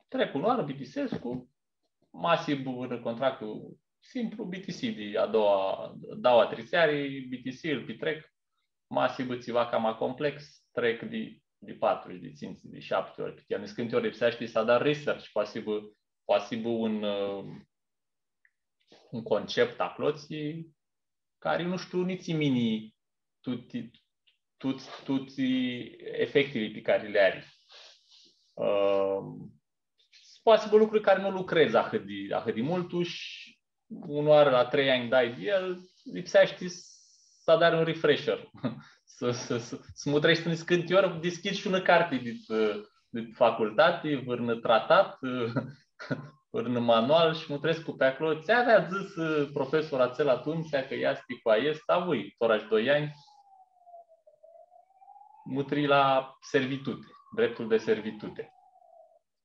trec unã oarã, bitisescu, ma s-hibã un contractu simplu, bitisii di a daua, daua tritseari, bitisii, ãl pitrec, ma s-hibã tsiva cama complex, trec di, di patru, di tsintsi, di shapti ori, piti el. Niscãnti ori lipseashti s-adar research, poati s-hibã, poati s-hibã un, ã, un concept aclo, tsi, cari nu shtiu nitsi mini tuti, tuti, tuti efectili pi cari li ari. Ãm, poati s-hibã lucruri cari nu lucredz ahãt di, ahãt di multu shi unã oarã la trei anj dai di el, lipseashti s-adari un refresher. S-, s-, s-, s-mutreshti niscãnti ori, dishcljidz shi unã carti di, di facultati, vãrnã tratat, vãrnã manual shi mutrescu pi aclo. Tsi avea dzãsã, ã, profesorlu atsel atumtsea, cã easti cu aestã, avui, tora shi doi anj, mutrii la servitute, dreptul de servitute.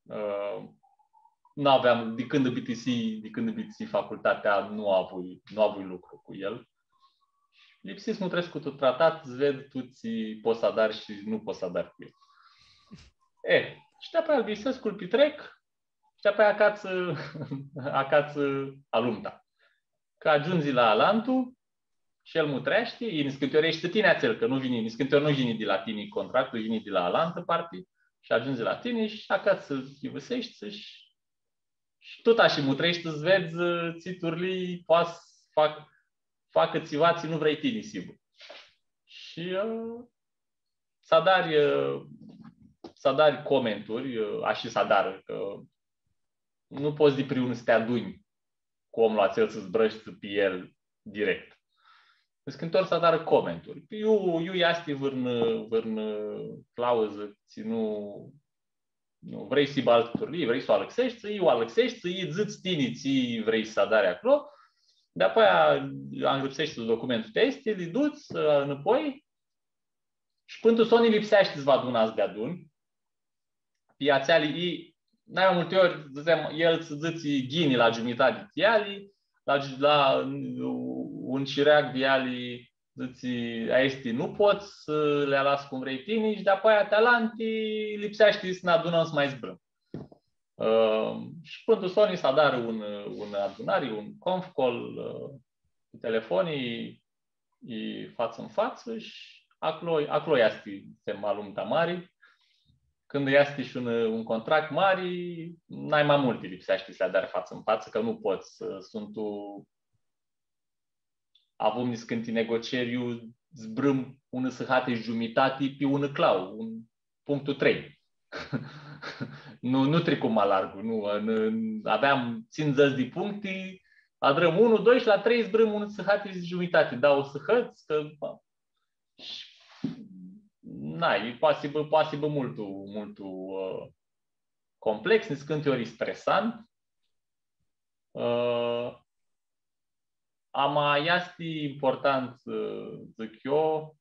Ã, nu aveam, di cãndu bitisii, di cãndu bitisii facultatea, nu avui, nu avui lucru cu el. Lipsi s-mutrescu tu tratat, s-ved tu tsi pots s-adari shi nu pots s-adari cu el. E, shi di-apoia lu bitisescu, lu pitrec, shi di-apoia acatsã, acatsã alumta. Cã agiundzi la alantu shi el mutreashti, i niscãnti ori eshti tini atsel, cã nu yini, niscãnti ori nu yini di la tini contractul, yini di la alantã parti, shi agiundzi la tini shi acatsã s-yivãseshti shi, shi tut ashi mutreshti s-vedz, ã, tsi turlii poati s-fac, facã tsiva tsi nu vrei tini s-hibã. Shi, ã, s-adari, ã, s-adari comenturi, ã, ashi s-adarã, cã nu pots di priunã s-ti adunj cu omlu atsel s-zburãshti pi el direct. Niscãnti ori s-adarã comenturi. Iu, iu easti vãrnã, vãrnã clauzã, tsi nu, nu vrei s-hibã altã turlii, vrei s-u alãxeshti, iu u alãxeshti, lji dzãts tini tsi vrei s-adari aclo. Di-apoia angrãpseshti documentul ti aesti, li duts, ã, nãpoi, shi pãn tu soni lipseashti s-vã adunats deadun. Pi atseali, i, nai ma multi ori, dzãtsem, el tsã dzãtsi ghini la giumitati di eali, la, la un cireac di eali, dzãtsi, aesti nu pots s-li alas cum vrei tini, shi di-apoia ti alanti lipseashti s-nã adunãm s-ma zburãm. Ã, shi pãn tu soni s-adarã un, un adunari, un conf call, ã, cu telefoni, i fatsã n fatsã shi aclo, aclo easti, dzãtsem, alumta mari. Cãndu easti shi un, un contract mari, nai ma multi lipseashti s-li adari fatsã n fatsã, cã nu pots, ã, suntu, avum niscãnti negocieri, iu zburãm unã sãhati shi giumitati pi unã clau, un punctul trei. Nu, nu tricum ma largu, nu, în, în, aveam tsindzãts di puncti, adrãm unu, doi shi la trei zburãm unã sãhati shi giumitati, dauã sãhãts, cã, shi, na, e poati s-hibã, poati s-hibã multu, multu, ã, complex, niscãnti ori stresant. Ã, ama easti important, ã, dzãc eu,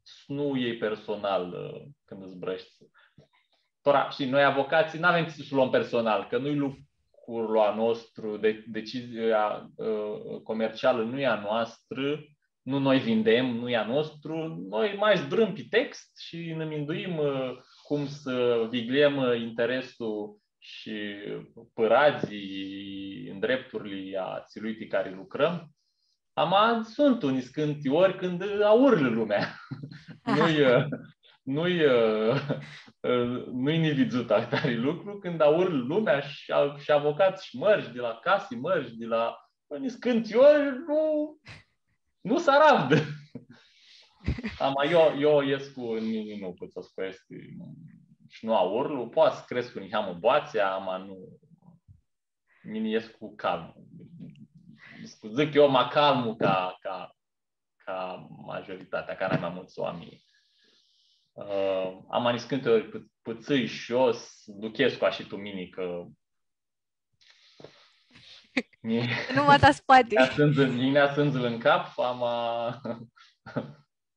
s-nu ljei personal, ã, cãndu zburãshti. Tora, shtii, noi avocatslji n-avem tsi s-u luãm personal, cã nu-i lucrul a nostru, de-, decizia, ã, comercialã nu e a noastrã, nu noi vindem, nu e a nostru, noi ma zburãm pi text shi nã minduim, ã, cum s-viglim, ã, interesul shi pãradzlji, ndrepturli a atsilui ti cari lucrãm. Ama suntu niscãnti ori cãndu aurlã lumea. Nu-i, nu-i, nu-i nividzut ahtari lucru, cãndu aurlã lumea shi, shi avocats shi mãri, di la casi mãri, di la, niscãnti ori nu, nu s-aravdã. Ama eu, eu escu, nu, nu, nu, cã s-ascurseashti, nu, shi nu aurlu, poati s-crescu niheamã boatsea, ama nu, mini escu calmu. Dzãc eu, ma calmu ca, ca, ca majoritatea, ca nai ma multsã oaminj. Ã, ama niscãnti ori pã-, pãtsãi shi eu s-duchescu ashi tu mini, cã mi-, nu ma ta s-poati. Nj-yinea sãndzili, nj-yinea sãndzili tu cap, ama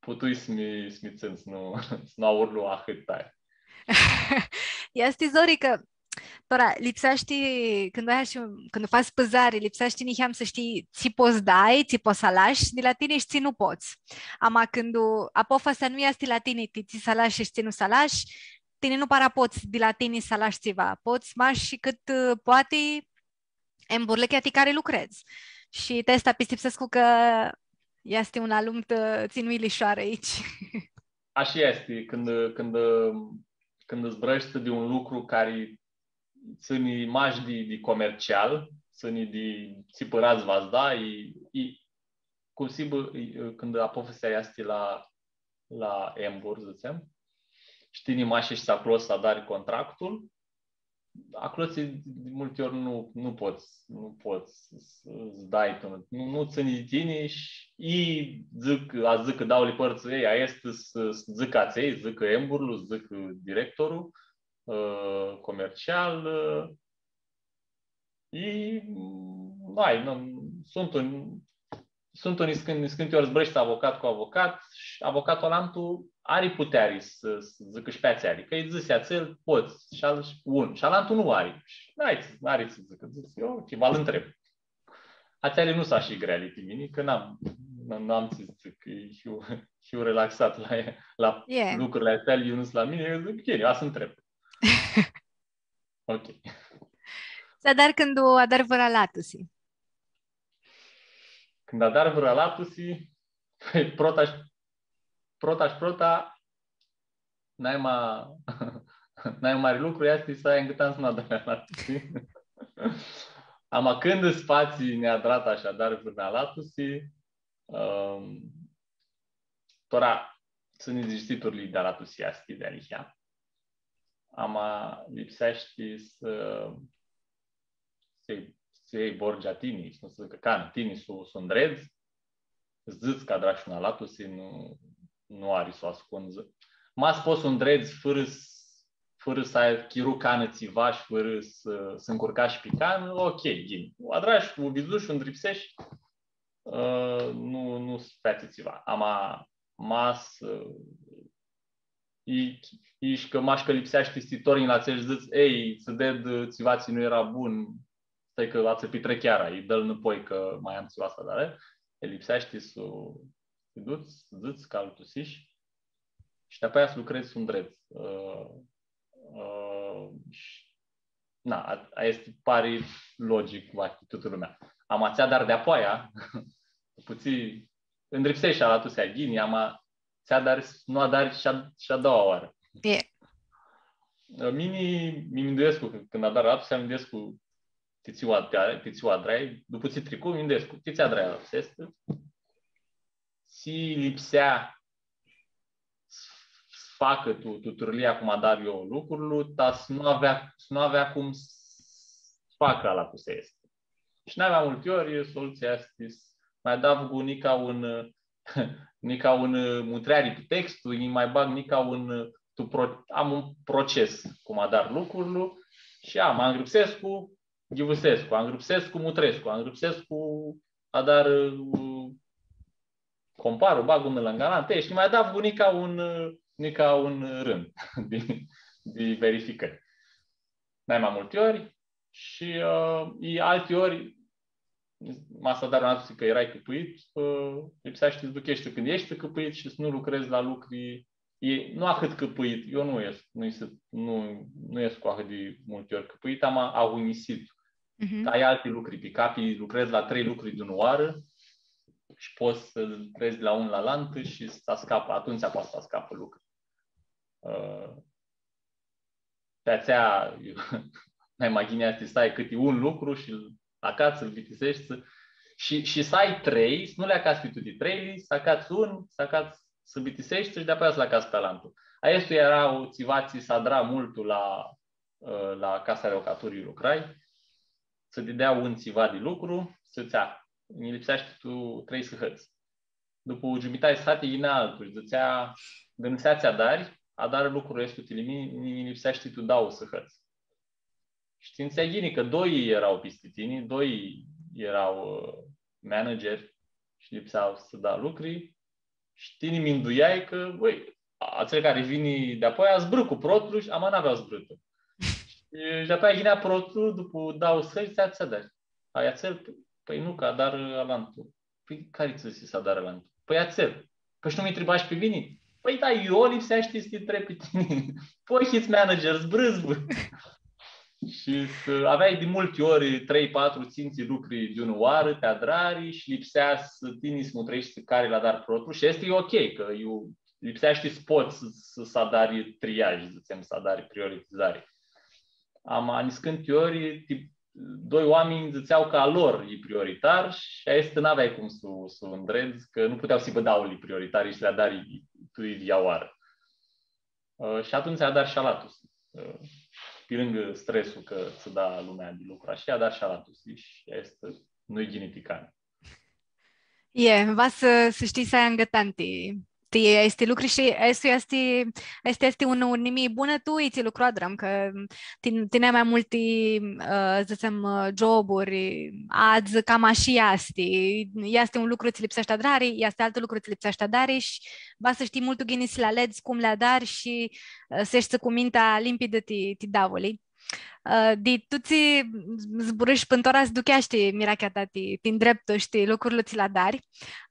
putui s-mi, s-mi tsãn, s-nu, s-nu aurlu ahãt tari. Easti zori cã, tora, lipseashti, cãndu ai shi, cãndu fats pãzari, lipseashti niheam s-shtii tsi pots s-dai, tsi pots s-alashi di la tini shi tsi nu pots. Ama cãndu apofasea nu easti la tini, ti tsi s-alashi shi tsi nu s-alashi, tini nu para pots di la tini s-alashi tsiva. Pots mash shi cãt, ã, poati emburlãchea ti cari lucredz. Shi ti aestã pistipsescu cã easti unã alumtã tsi nu-i lishoarã aoatsi. Ashi easti, cãndu, cãndu, cãndu zburãshti di un lucru cari tsãni mash di, di comercial, tsãni di tsi pãradz va s-da, i, i, cum s-hibã, i, cãndu apofasea easti la, la embur, dzãtsem, shi tini mash eshti aclo s-adari contractul, aclo tsi, di multi ori nu, nu pots, nu pots s-, s-dai tu, nu, nu tsãni di tini shi, i dzãc, a dzãc cã dauli pãrtsã, ei, aestã s-, s-dzãcã atselj, dzãcã emburlu, dzãcã directorlu, ã, comercial, ã, i, mm, ai, nu, suntu un, suntu niscãnti, niscãnti ori zburãshti avocat cu avocat shi avocatul alantu ari puteari s-, s-dzãcã shi pi atseali, cã lji dzãsi atsel, pots, shi al-, shi un, shi alantu nu ari. Shi n-ari, n-ari tsi dzãcã, dzãc, eu, ok, va-l ntreb. Atseali nu s-ashi greali ti mini, cã n-am, n-, n-am tsi dzãc, hiu, hiu relaxat la, la lucrurli atseali, eu nu s-la mini, eu dzãc, ok, va s-ntreb. Ok. Tsi adari cãndu adari vãrã alatusi? Cãndu adari vãrã alatusi, prota shi, prota shi prota, nai ma, nai ma mari lucru easti s-ai angãtan s-nu adari alatusi. Ama cãndu s-fatsi neadrata shi adari vãrã alatusi, ãm, tora, suntu nidzãtsiturli di alatusi easti dealihea. Ama lipseashti s-, s-ljei, s-ljei borgea tini, s-nu dzãcã canã, tini s-u, s-u ndredz, dzãts cã adrash unã alatusi, nu, nu ari s-u ascundzi. Ma s-pots s-u ndredz fãrã s-, fãrã s-ai chiru canã tsiva shi fãrã s-, s-ncurcash pi canã, ok, ghini. U adrash, u vidzush, u ndripsesh, ã, nu, nu s-featsi tsiva. Ama, ma s-, ã, i, i sh-, cã mash cã lipseashti s-ti tornji la atselj shi dzãts, ei, tsã ded, ã, tsiva tsi nu eara bun, stai cã atsea pitricheara, i dã-l nãpoi cã ma am tsiva s-adar, e, lipseashti s-u, s-ti duts, s-dzãts cã alatusish shi dapoaia s-lucredz s-u ndredz. Ã, ã, shi, na, a, aestã pari logic, va, ti tutã lumea. Ama tsi adari dapoaia, dupã tsi ndripsesh alatusi ghini, ama tsi adari, nu adari shi a, shi a daua oarã. E. Mini, mi minduescu, cã, cãndu adar alatusi, mi minduescu ti tsi u adrai, ti tsi u adrai, dupã tsi tricu, mi minduescu, ti tsi adrai alatusi, easti, tsi lipsea s-, s-facã tu, tu turlia cum adar eu lucrul, ta s-nu avea, s-nu avea cum s-facã alatusi aestã. Shi nai ma multi ori, solutsia easti s-, ma adavgu nica un, nica un, ã, mutreari pi textul, nji ma bag nica un, ã, tu pro-, am un proces cum adar lucrul shi, a, ma ngrãpsescu, ghivãsescu, angrãpsescu, mutrescu, angrãpsescu, adar, ã, comparu, bag unã lãngã alantã, shi ma adavgu nica un, ã, nica un rãnd di, di verificãri. Nai ma multi ori shi, ã, i alti ori, ma s-adari unã alatusi cã erai cãpãit, ã, lipseashti s-ducheshti cãndu eshti cãpãit shi s-nu lucredz la lucri e, nu ahãt cãpãit, eu nu escu, nu escu, nu, nu escu ahãt di multi ori cãpãit, ama agunjisit. Mhm. Cã ai alti lucri pi cap, lucredz la trei lucri di unã oarã shi pots s-tretsi di la un la alantã shi s-ascapã, atumtsea poati s-ascapã lucri. Ã, pi atsea, nai ma ghini easti s-ai cãti un lucru shi-l acats, ãl bitiseshti. Shi, shi s-ai trei, s-nu li acats pi tuti treili, s-acats un, s-acats, s-bitiseshti shi di-apoia s-lu acats pi alantu. Aestu eara tsiva tsi s-adra multu la, ã, la casa di locaturi lucrai, s-ti dea un tsiva di lucru, s-dzãtsea, nji lipseashti tu trei sãhãts. Dupu giumitati sãhati yinea altu shi dzãtsea, dãnãsea tsi adari, adarã lucrul aestu ti mini, nji lipseashti tu dauã sãhãts. Shi ti ntsea ghini cã doi eara pisti tini, doi eara, ã, manageri shi lipsea s-da lucri. Shi tini minduiai cã, bãi, atsel cari vini di-apoia zburã cu protlu shi ama n-avea zburãtã. Shi di-apoia yinea protlu, dupu dauã sãhãts, tsi adari. Ai atsel? Pãi nu, cã adarã alantu. Pãi cari tsã dzãsi s-adarã alantu? Pãi atsel. Pãi shi nu mi ntribash pi mini? Pãi da, eu lipseashti s-ti ntreb pi tini. Pãi hits manager, zburã, zburã. Shi s-, aveai di multi ori trei, patru, tsintsi lucri di unã oarã ti adrari shi lipsea s-, tini s-mutreshti cari li adari protlu shi easti ok, cã iu lipseashti s-pots s-, s-adari triaj, dzãtsem, s-adari prioritizari. Ama niscãnti ori, ti-, doi oaminj dzãtsea cã a lor e prioritar shi aestã n-aveai cum s-u, s-u ndredz, cã nu putea s-hibã dauãli prioritari shi s-li adari tu idyea oarã. Ã, shi atumtsea adari shi alatusi. Ã, pi lãngã stresul cã tsã da lumea di lucru, ashi, adari shi alatusi shi aestã nu-i ghini ti cani. E, va s-, s-shtii s-ai angãtan ti, ti aesti lucri shi aestu easti, aestu easti un, un nimi bunã tu itsi lucru adrãm, cã tin-, tinea ma multi, ã, dzãtsem, ã, joburi, adzã cama ashi easti. Easti un lucru tsi lipseashti adrari, easti altu lucru tsi lipseashti adrari shi va s-shtii multu ghini s-li aledz, cum li adari shi, ã, s-eshti cu mintea limpidã ti, ti dauãli. Ã, di tu tsi zburãsh pãn tora s-ducheashti mirachea ta ti, ti ndreptu shi ti lucrurli tsi li adari.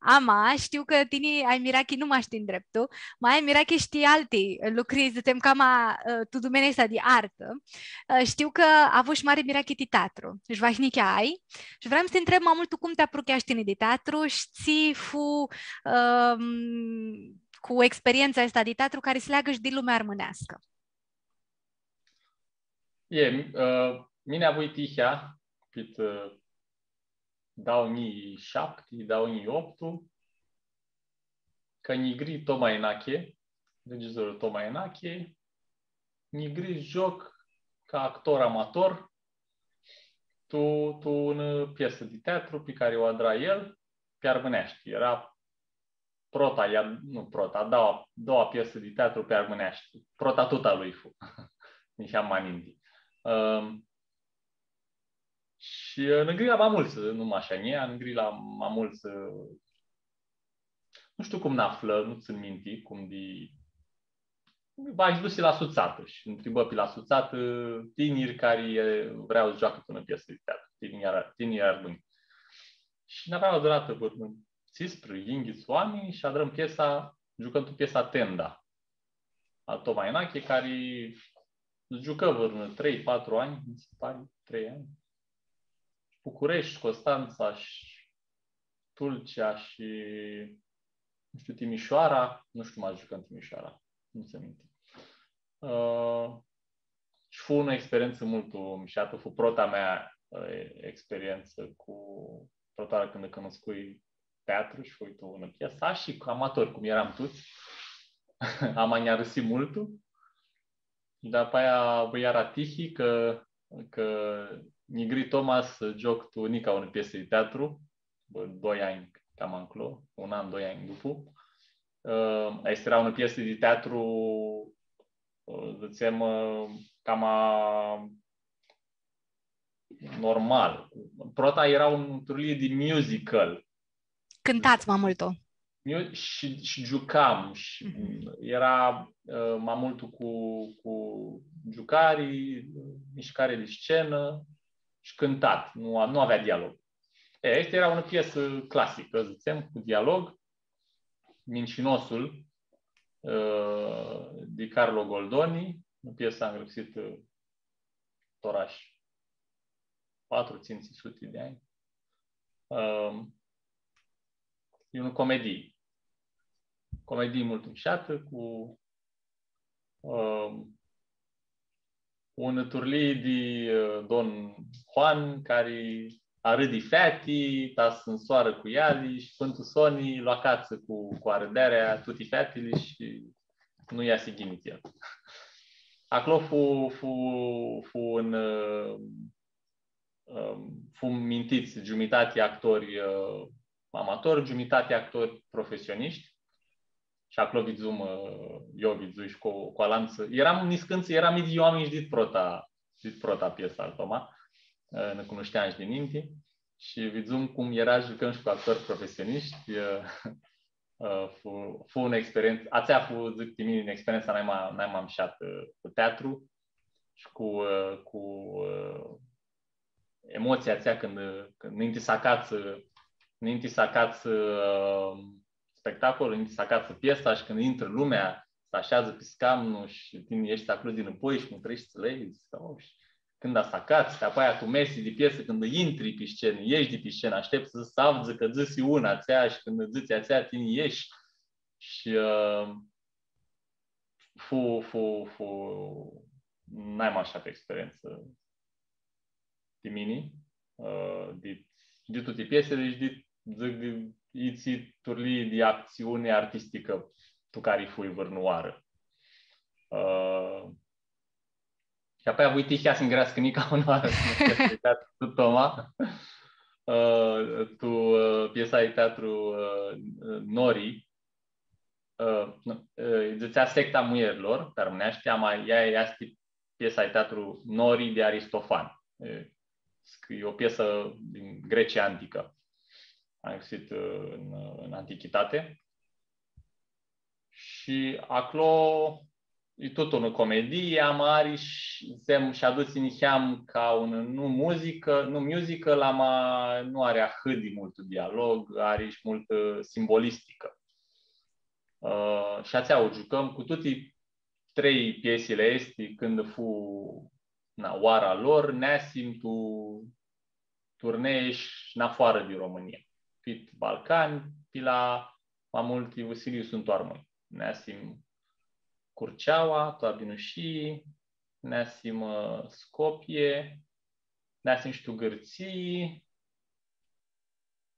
Ama, shtiu cã tini ai mirachi nu mash ti ndreptu, ma ai mirachi shi ti alti lucri, dzãtsem, cama, ã, tu dumenea aestã di artã. Ã, shtiu cã avush mari mirachi ti teatru. Shi vahi nica ai. Shi vream s-ti ntreb ma multu cum ti aprucheash tini di teatru shi tsi fu, ãm, cu experientsa aestã di teatru cari s-leagã shi di lumea armãneascã. E, ã, mini avui tihea, pit, ã, dauã njilji shapti, dauã njilji optu, cã nj-gri Toma Enache, regizorlu Toma Enache, nj-gri s-gioc ca actor amator, tu, tu unã piesã di teatru pi cari u adra el, pi armãneashti. Eara prota, ia, nu prota, a daua, daua piesã di teatru pi armãneashti. Prota tut a lui fu. Niheam ma ninti. Ãm, shi, ã, nã gri la ma multsã, nu mash a njia, nã gri la ma multsã, ã, nu shtiu cum nã aflã, nu tsãn minti, cum di, va, s-dusi la sutsatã shi ntribã pi la sutsatã tiniri cari, e, vrea s-gioacã tu unã piesã di teatru, tiniri, tiniri armãnj. Shi nã avea adunatã vãrã tsisprã, yinghits oaminj shi adrãm piesa, giucãm tu piesa Tenda, a Toma Enache, cari giucã vãrã trei, patru anj, mi si pari, trei anj. Bucureshti, Constantsa shi Tulcea shi, nu shtiu, Timishoara, nu shtiu, ma giucãm Timishoara, nu tsãn minti. Ã, shi fu unã experientsã multu mushatã, fu prota mea, ã, experientsã cu, prota oarã cãndu cunuscui teatru shi fui tu unã piesã, shi ca amatori, cum eram tuts, ama nj-arãsi multu. Dapoaia avui iara tihi cã, cã nj-gri Toma s-gioc tu nica unã piesã di teatru, bã, doi anj cama nclo, un an, doi anj dupu. Ã, aestã eara unã piesã di teatru, ã, dzãtsem, ã, cama normal. Prota eara unã turlii di musical. Cãntats ma multu. Eu shi, shi giucam shi, mhm, eara, ã, ma multu cu, cu giucari, mishcari di scenã shi cãntat. Nu a-, nu avea dialog. E, aestã eara unã piesã clasicã, dzãtsem, cu dialog. Mincinosul, ã, di Carlo Goldoni, unã piesã angrãpsitã tora sh-patru, tsintsi suti di anj. Ãm, e unã comedii. Comedii multu mushatã, cu, ãm, unã turlii di, ã, Don Juan, cari arãdi feati, ta s-nsoarã cu eali shi pãn tu soni lu acatsã cu, cu arãdearea tuti featili shi nu easi ghini el. Aclo fu, fu, fu un, ã, ã, fum mintits, giumitati actori, ã, amatori, giumitati actori profesioniști. Shi aclo vidzum, ã, eu vidzui shi cu, cu alantsã. Earam niscãntsã, earam idyi oaminj shi dit prota, dit prota piesã al Toma. Ã, nã cunushteam shi dininti. Shi vidzum cum eara s-giucãm shi cu actori profesioniști. Ã, ã, fu, fu unã experientsã, atsea fu, dzãc, ti mini, unã experientsã naima, naima mushatã cu teatru shi cu, ã, cu, ã, emotsia atsea cãndu, cãndu ninti s-acatsã, ninti s-acatsã, ã, spectacol, ninti s-acatsã piesa shi cãndu intrã lumea, s-asheadzã pi scamnu shi tini eshti aclo dinãpoi shi mutreshti lei, dzãts, "Oh", shi cãndu s-acats, dapoaia tu mesi di piesã, cãndu intri pi scenã, ieshi di pi scenã, ashteptsã s-avdzã cã dzãsi unã atsea shi cãndu dzãtsi atsea, tini ieshi. Shi, ã, fu, fu, fu naima mushatã experientsã ti mini, ã, di, di tuti piesili shi di, dzãc, di, itsi turlii di actsiuni artisticã tu cari fui vãrnãoarã. Ã, shi apoi avui tihea s-nj-greascã nica unãoarã cu piesa di teatru tu Toma. Ã, tu, ã, piesa di teatru, ã, Nori, ã, nu, ã, dzãtsea Secta Muierilor, pi armãneashti, ama ea easti piesa di teatru Nori di Aristofan. E, sc-, e o piesã din Grecia antică. A existat, ã, în, în antichitate. Shi aclo e tut unã comedii, ama ari shi, dzãtsem, shi adutsi niheam ca un, nu muzicã, nu musical, ama nu ari ahãt di multu dialog, ari shi multã simbolisticã. Ã, shi atsea u giucãm cu tuti trei piesili aesti, cãndu fu, na, oara lor, neasim tu turnee shi nafoarã di Romãnia. Pit Balcani, pi la ma multi vãsilii suntu armãnj. Neasim Curceaua, tu Ardinushii, neasim, ã, Scopie, neasim shi tu Gãrtsii,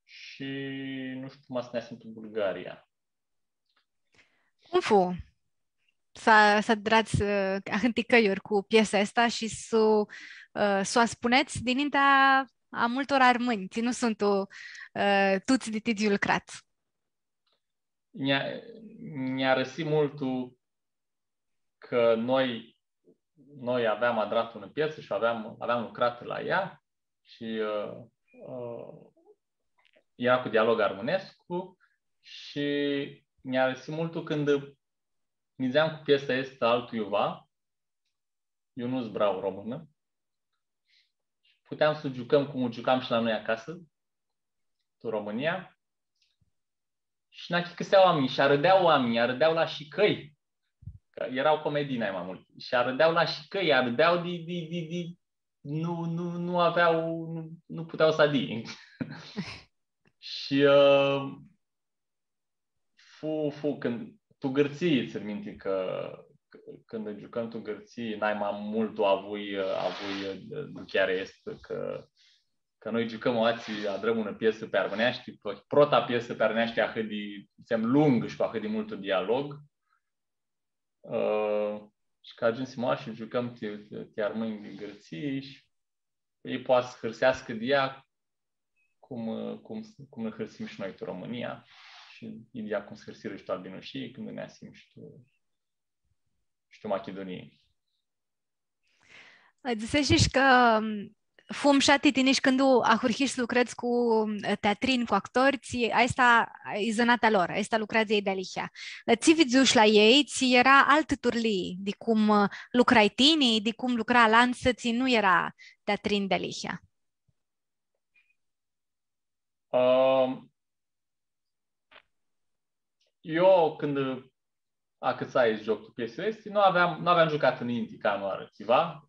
shi nu shtiu, ma s-neasim tu Bulgaria. Cum fu? S-a, s-adrats, ã, ahãnti cãljuri cu piesa aestã shi s-u, ã, s-u aspunets dinintea a multor armãnj, tsi nu suntu, ã, tuts di titsi lucrats. Nj-a, nj-arãsi multu cã noi, noi aveam adratã unã piesã shi aveam, aveam lucratã la ea shi, ã, ã, eara cu dialog armãnescu shi nj-arãsi multu cãndu nidzeam cu piesa aestã altu iuva, eu nu zbura românã. Puteam s-u giucãm cum u giucam shi la noi acasã, tu Romãnia. Shi n-achicãsea oaminjlji, shi arãdea oaminjlji, arãdea la shicãi. Cã eara comedii nai ma multi. Shi arãdea la shicãi, arãdea di, di, di, di, nu, nu, nu avea, nu, nu putea s-adie. Shi, ã, fu, fu, cãndu, tu Gãrtsii, tsãn minti cã, cã, cãndu giucãm tu Gãrtsii, nai ma multu avui, ã, avui, ã, duchearea aestã, cã, cã noi giucãm aoatsi, adrãm unã piesã pi armãneashti, p-, prota piesã pi armãneashti ahãt di, dzãtsem, lungã shi cu ahãt di multu dialog. Ã, shi cã agiumsim aoa shi giucãm ti, ti, ti armãnj di Gãrtsii shi elj poati s-hãrseascã di ea cum, cum, cum nã hãrsim shi noi tu Romãnia shi di ea cum s-hãrsirã shi tu Ardinushii, cãndu neasim shi tu, shi tu Machidunii. Dzãseshi cã, ã, fu mushat ti tini shi cãndu ahurhishi s-lucredz cu, ã, teatrinj, cu actori, tsi, aestã e zãnatea lor, aestã lucreadzã elj dealihea. Tsi vidzushi la elj, tsi eara altã turlii di cum, ã, lucrai tini, di cum lucra alantsã, tsi nu eara teatrinj dealihea? Ã, eu, cãndu acãtsai s-gioc tu piesili aesti, nu aveam, nu aveam giucatã ninti canãoarã tsiva.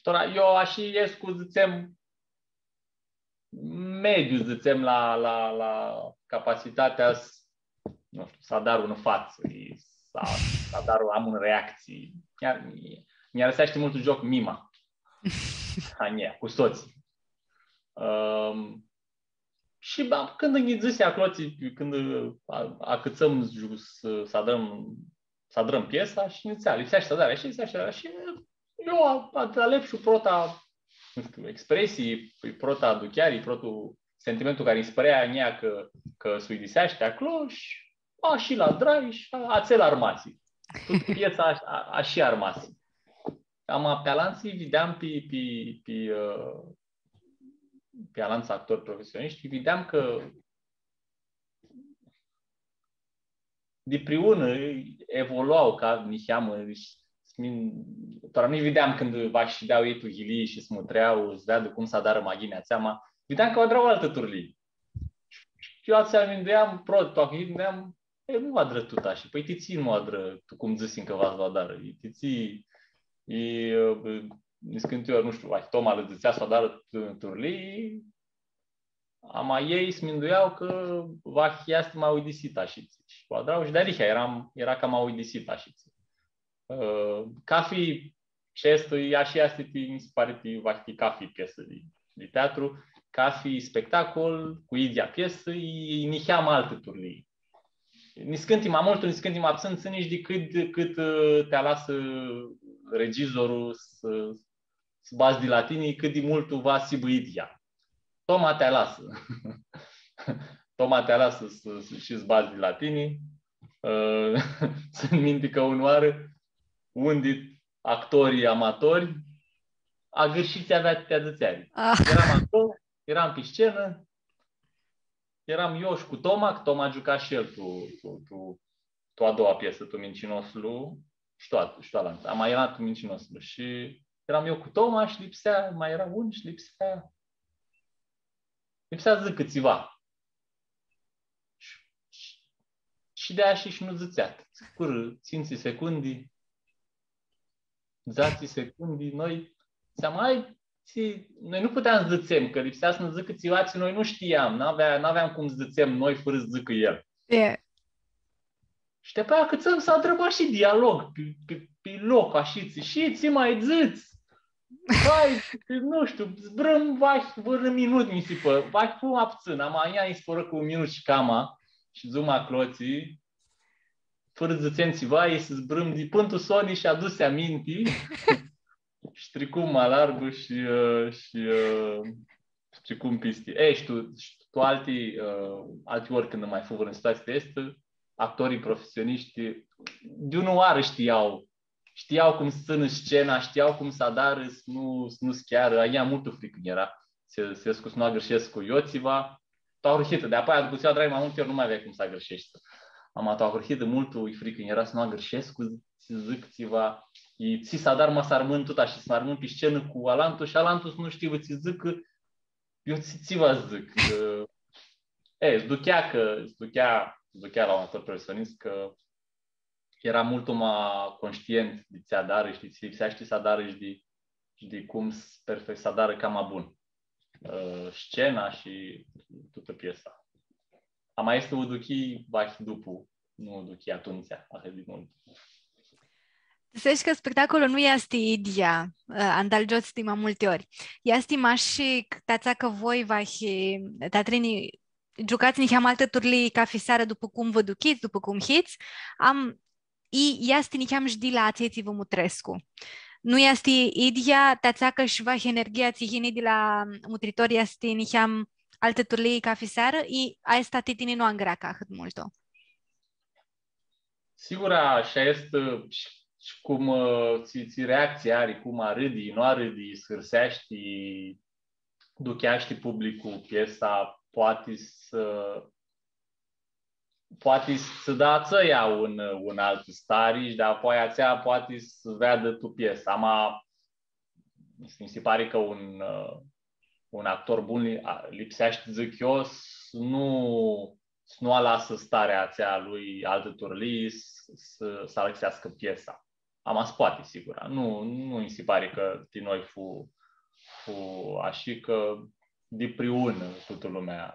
Tora, eu ashi escu, dzãtsem, mediu, dzãtsem, la, la, la capacitatea s-, nu shtiu, s-adar unã fatsã, i s-, s-adar, am unã reactsii. Nj-a-, nj-arãseashti multu gioc mima. A njia, cu sotslji. Ãm, shi, ba, cãndu nji dzãsi aclo, tsi, cãndu, a, acãtsãm s-, s-adrãm, s-adrãm piesa shi nji dzãtsea, lipseashti s-adari ashi, lipseashti s-adari ashi. Eu a, a, alepshu prota, nu shtiu, expresii, prota aducheari, protu sentimentul cari nji s-pãrea a njia cã, cã s-uidiseashti aclo shi ashi lu adrai shi a, atsel armasi. Tutã piesa a, a, ashi armasi. Ama pi alantsã videam pi, pi, pi, ã, pi alantsã actori profesionishti, videam cã dipriunã evolua ca niheamã, shi, shi min-, tora nu-lj videam cãndu va shidea elj tu ghilii shi s-mutrea, s-veadã cum s-adarã ma ghini atsea, ma videam cã u adra altã turlii. Shi eu atsea minduiam, prota, tu minduiam, e, nu u adrã tut ashi. Pãi ti tsi nu u adrã, tu cum dzãsim cã va s-u adarã. E, ti tsi, e, ã, niscãnti ori, nu shtiu, vahi Toma lã dzãtsea s-u adarã tu, turlii, ama elj s-minduiau cã vahi easti ma uidisitã ashitsi. Shi u adrau shi dealihea eram, era cama uidisitã ashitsi. Ã, cafi, shi aestã e, ashi easti, ti, nji si pari, ti, vahi ti cafi piesã di, di teatru, cafi spectacol cu idyea piesã, e, e niheamã altã turlii. Niscãnti ma multu, niscãnti ma putsãn, tsãni shi di cãt, cãt, ã, ti alasã regizorlu s-, s-badz di la tini, cãt di multu va s-hibã idyea. Toma ti alasã. Toma ti alasã s-, s-, shi s-badz di la tini. Ã, tsãn minti cã unãoarã, un di actorii amatori agãrshi tsi avea ti dzãtseari. Ah. Eram aclo, eram pi scenã, eram eu shi cu Toma, cã Toma giuca shi el tu, tu, tu, tu a doua piesã, tu Mincinoslu, shi tu a-, shi tu alantã. Ama era tu Mincinoslu shi eram eu cu Toma shi lipsea, ma era un shi lipsea, lipsea s-dzãcã tsiva. Shi, shi, shi di ashi shi nu dzãtsea. Cur-, tsintsi secundi, dzatsi secundi, noi, seama, ai, tsi, noi nu puteam s-dzãtsem, cã lipsea s-nã dzãcã tsiva tsi noi nu shtiam, n-avea, n-aveam cum s-dzãtsem noi fãrã s-dzãcã el. E. Shi dapoaia acãtsãm s-adrãm ashi dialog, pi, pi, pi loc, ashi, tsi, shi tsi ma dzãts? Hai, nu shtiu, zburãm, vahi, vãrã minut, mi si pã-, vahi, fu ma putsãn, ama a njia nji si pãru cã un minut shi cama, shi dzum aclotsi, fãrã s-dzãtsem tsiva, e s-zburãm di pãn tu soni shi adusi aminti. Shi tricum ma largu shi, ã, shi, ã, shi tricum pisti. E, shi tu, shi tu alti, ã, alti ori cãndu ma fu vãrã situatsii di aesti, actorii profesionishti, di unãoarã shtiau, shtiau cum s-tsãnã scena, shtiau cum s-adarã, s-nu, s-nu s-chearã, a njia multu fricã nj-eara. S-, s-escu s-nu agãrshescu eu tsiva, tu ahurhitã, di-apoaia, dupã tsi u adrai ma multi ori, nu ma aveai cum s-agãrsheshti. Ama tu ahurhitã multu, e fricã, nj-eara s-nu agãrshescu, s-dzãc tsiva, e, tsi s-adar, ma s-armãn tut ashi, s-armãn pi scenã cu alantu shi alantu s-nu shtii tsi s-dzãcã, eu tsi, tsi va s-dzãc. E, s-duchea cã, s-duchea, s-duchea la un actor profesionist cã eara multu ma conștient di tsi adarã shi di tsi lipseashti s-adarã shi di, shi di cum s-, perfect s-adarã cama bun, ã, scena shi tutã piesa. Ama aestã u duchii vahi dupu, nu u duchii atumtsea, ahãt di multu. Dzãseshi cã spectacolul nu easti idyea, ã, andalgiots di ma multi ori. Easti mash shi c-, ti atsea cã voi vahi, teatrinjlji, giucats niheamã altã turlii cafi searã dupã cum vã duchits, dupã cum hits, am, i easti niheamã shi di la atselj tsi vã mutrescu. Nu easti idyea, ti atsea cã shi vahi energia tsi yini di la mutritori easti niheamã altã turlii cafi searã, i aestã ti tini nu angreacã ahãt multu. Sigura, ashi easti, ã, shi, shi cum, ã, tsi, tsi reactsii ari, cum arãdi, nu arãdi, s-hãrseashti, ducheashti publicul piesa, poati s-, poati s-da atsea un, un altu stari shi dapoaia atsea poati s-veadã tu piesã. Ama mi si pari cã un, ã, un actor bun li-, a, lipseashti, dzãc eu, s-nu, s-nu alasã starea atsea a lui altã turlii s-, s-, s-alãxeascã piesa. Ama s-poati, sigura. Nu, nu mi si pari cã ti noi fu, fu ashi, cã dipriunã tutã lumea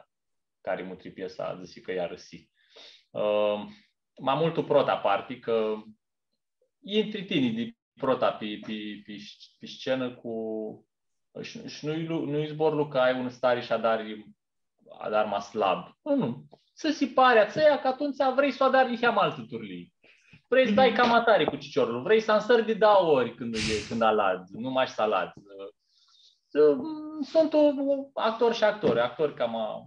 cari mutri piesa dzãsi cã lj-arãsi. Ã, ma multu prota parti, cã intri tini di prota pi, pi, pi, pi scenã cu, Shi, shi nu-i lu-, nu-i zborlu cã ai unã stari shi adari, adari ma slab. Nu, nu. Tsã si pari atsea cã atumtsea vrei s-u adari niheamã altã turlii. Vrei s-dai cama tari cu ciciorlu, vrei s-ansãri di dauã ori cãndu e, cãndu aladz, nu mash s-aladz. Suntu actori shi actori, actori cama,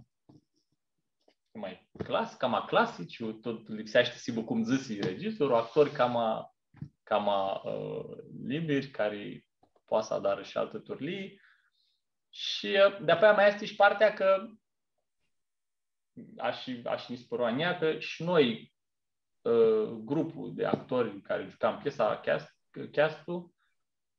ma clas-, cama clasici, tut lipseashti s-hibã, cum dzãsi regizorlu, actori cama, cama, ã, libiri, cari poati s-adarã shi altã turlii. Shi, ã, di-apoia ma easti shi partea cã ashi, ashi nji s-pãru a njia, cã shi noi, ã, grupul di actori cari giucam piesa, cast, cast-ul,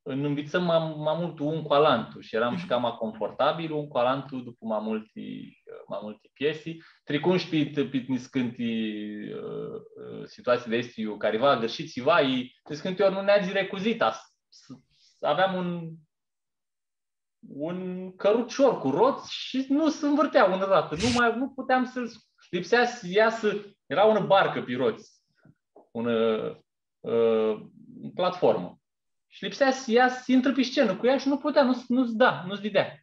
nã nvitsãm ma, ma multu un cu alantu shi earam shi cama confortabil un cu alantu dupã ma multi, ma multi piesi. Tricum shi pit, pit niscãnti, ã, ã, situatsii di aesti, iu cariva agãrshi tsiva, i niscãnti ori nu neadzi recuzita. S-, s-, aveam un, un cãrucior cu rots shi nu s-nvãrtea unã datã. Nu ma, nu puteam s-lu, lipsea s-easã, eara unã barcã pi rots, unã, ã, platformã. Shi lipsea s-easã, s-intrã pi scenã cu ea shi nu putea, nu, nu s-da, nu s-didea.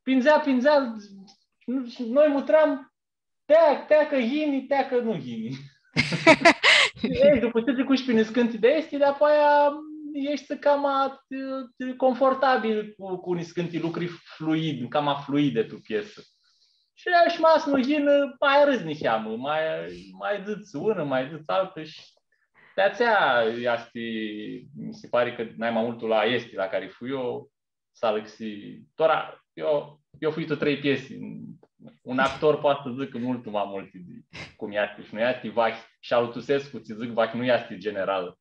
Pindzea, pindzea, nu, noi mutream, tea, tea cã yini, tea cã nu yini. Shi, ei, dupã tsi tricushi pi niscãnti di aesti, di-apoaia eshti cama, ã, confortabil cu, cu niscãnti lucri fluid, cama fluide tu piesã. Shi ashi, ma s-nu yinã, ma arãdz niheamã, ma, ma dzãts unã, ma dzãts altã shi di-atsea easti, mi si pari cã nai ma multu la aesti la cari fui eu, s-alãxi. Tora, eu, eu fui tu trei piesi. Un actor poati s-dzãcã multu ma multi di cum easti shi nu easti, vahi, shi alutusescu, tsi dzãc, vahi, nu easti general.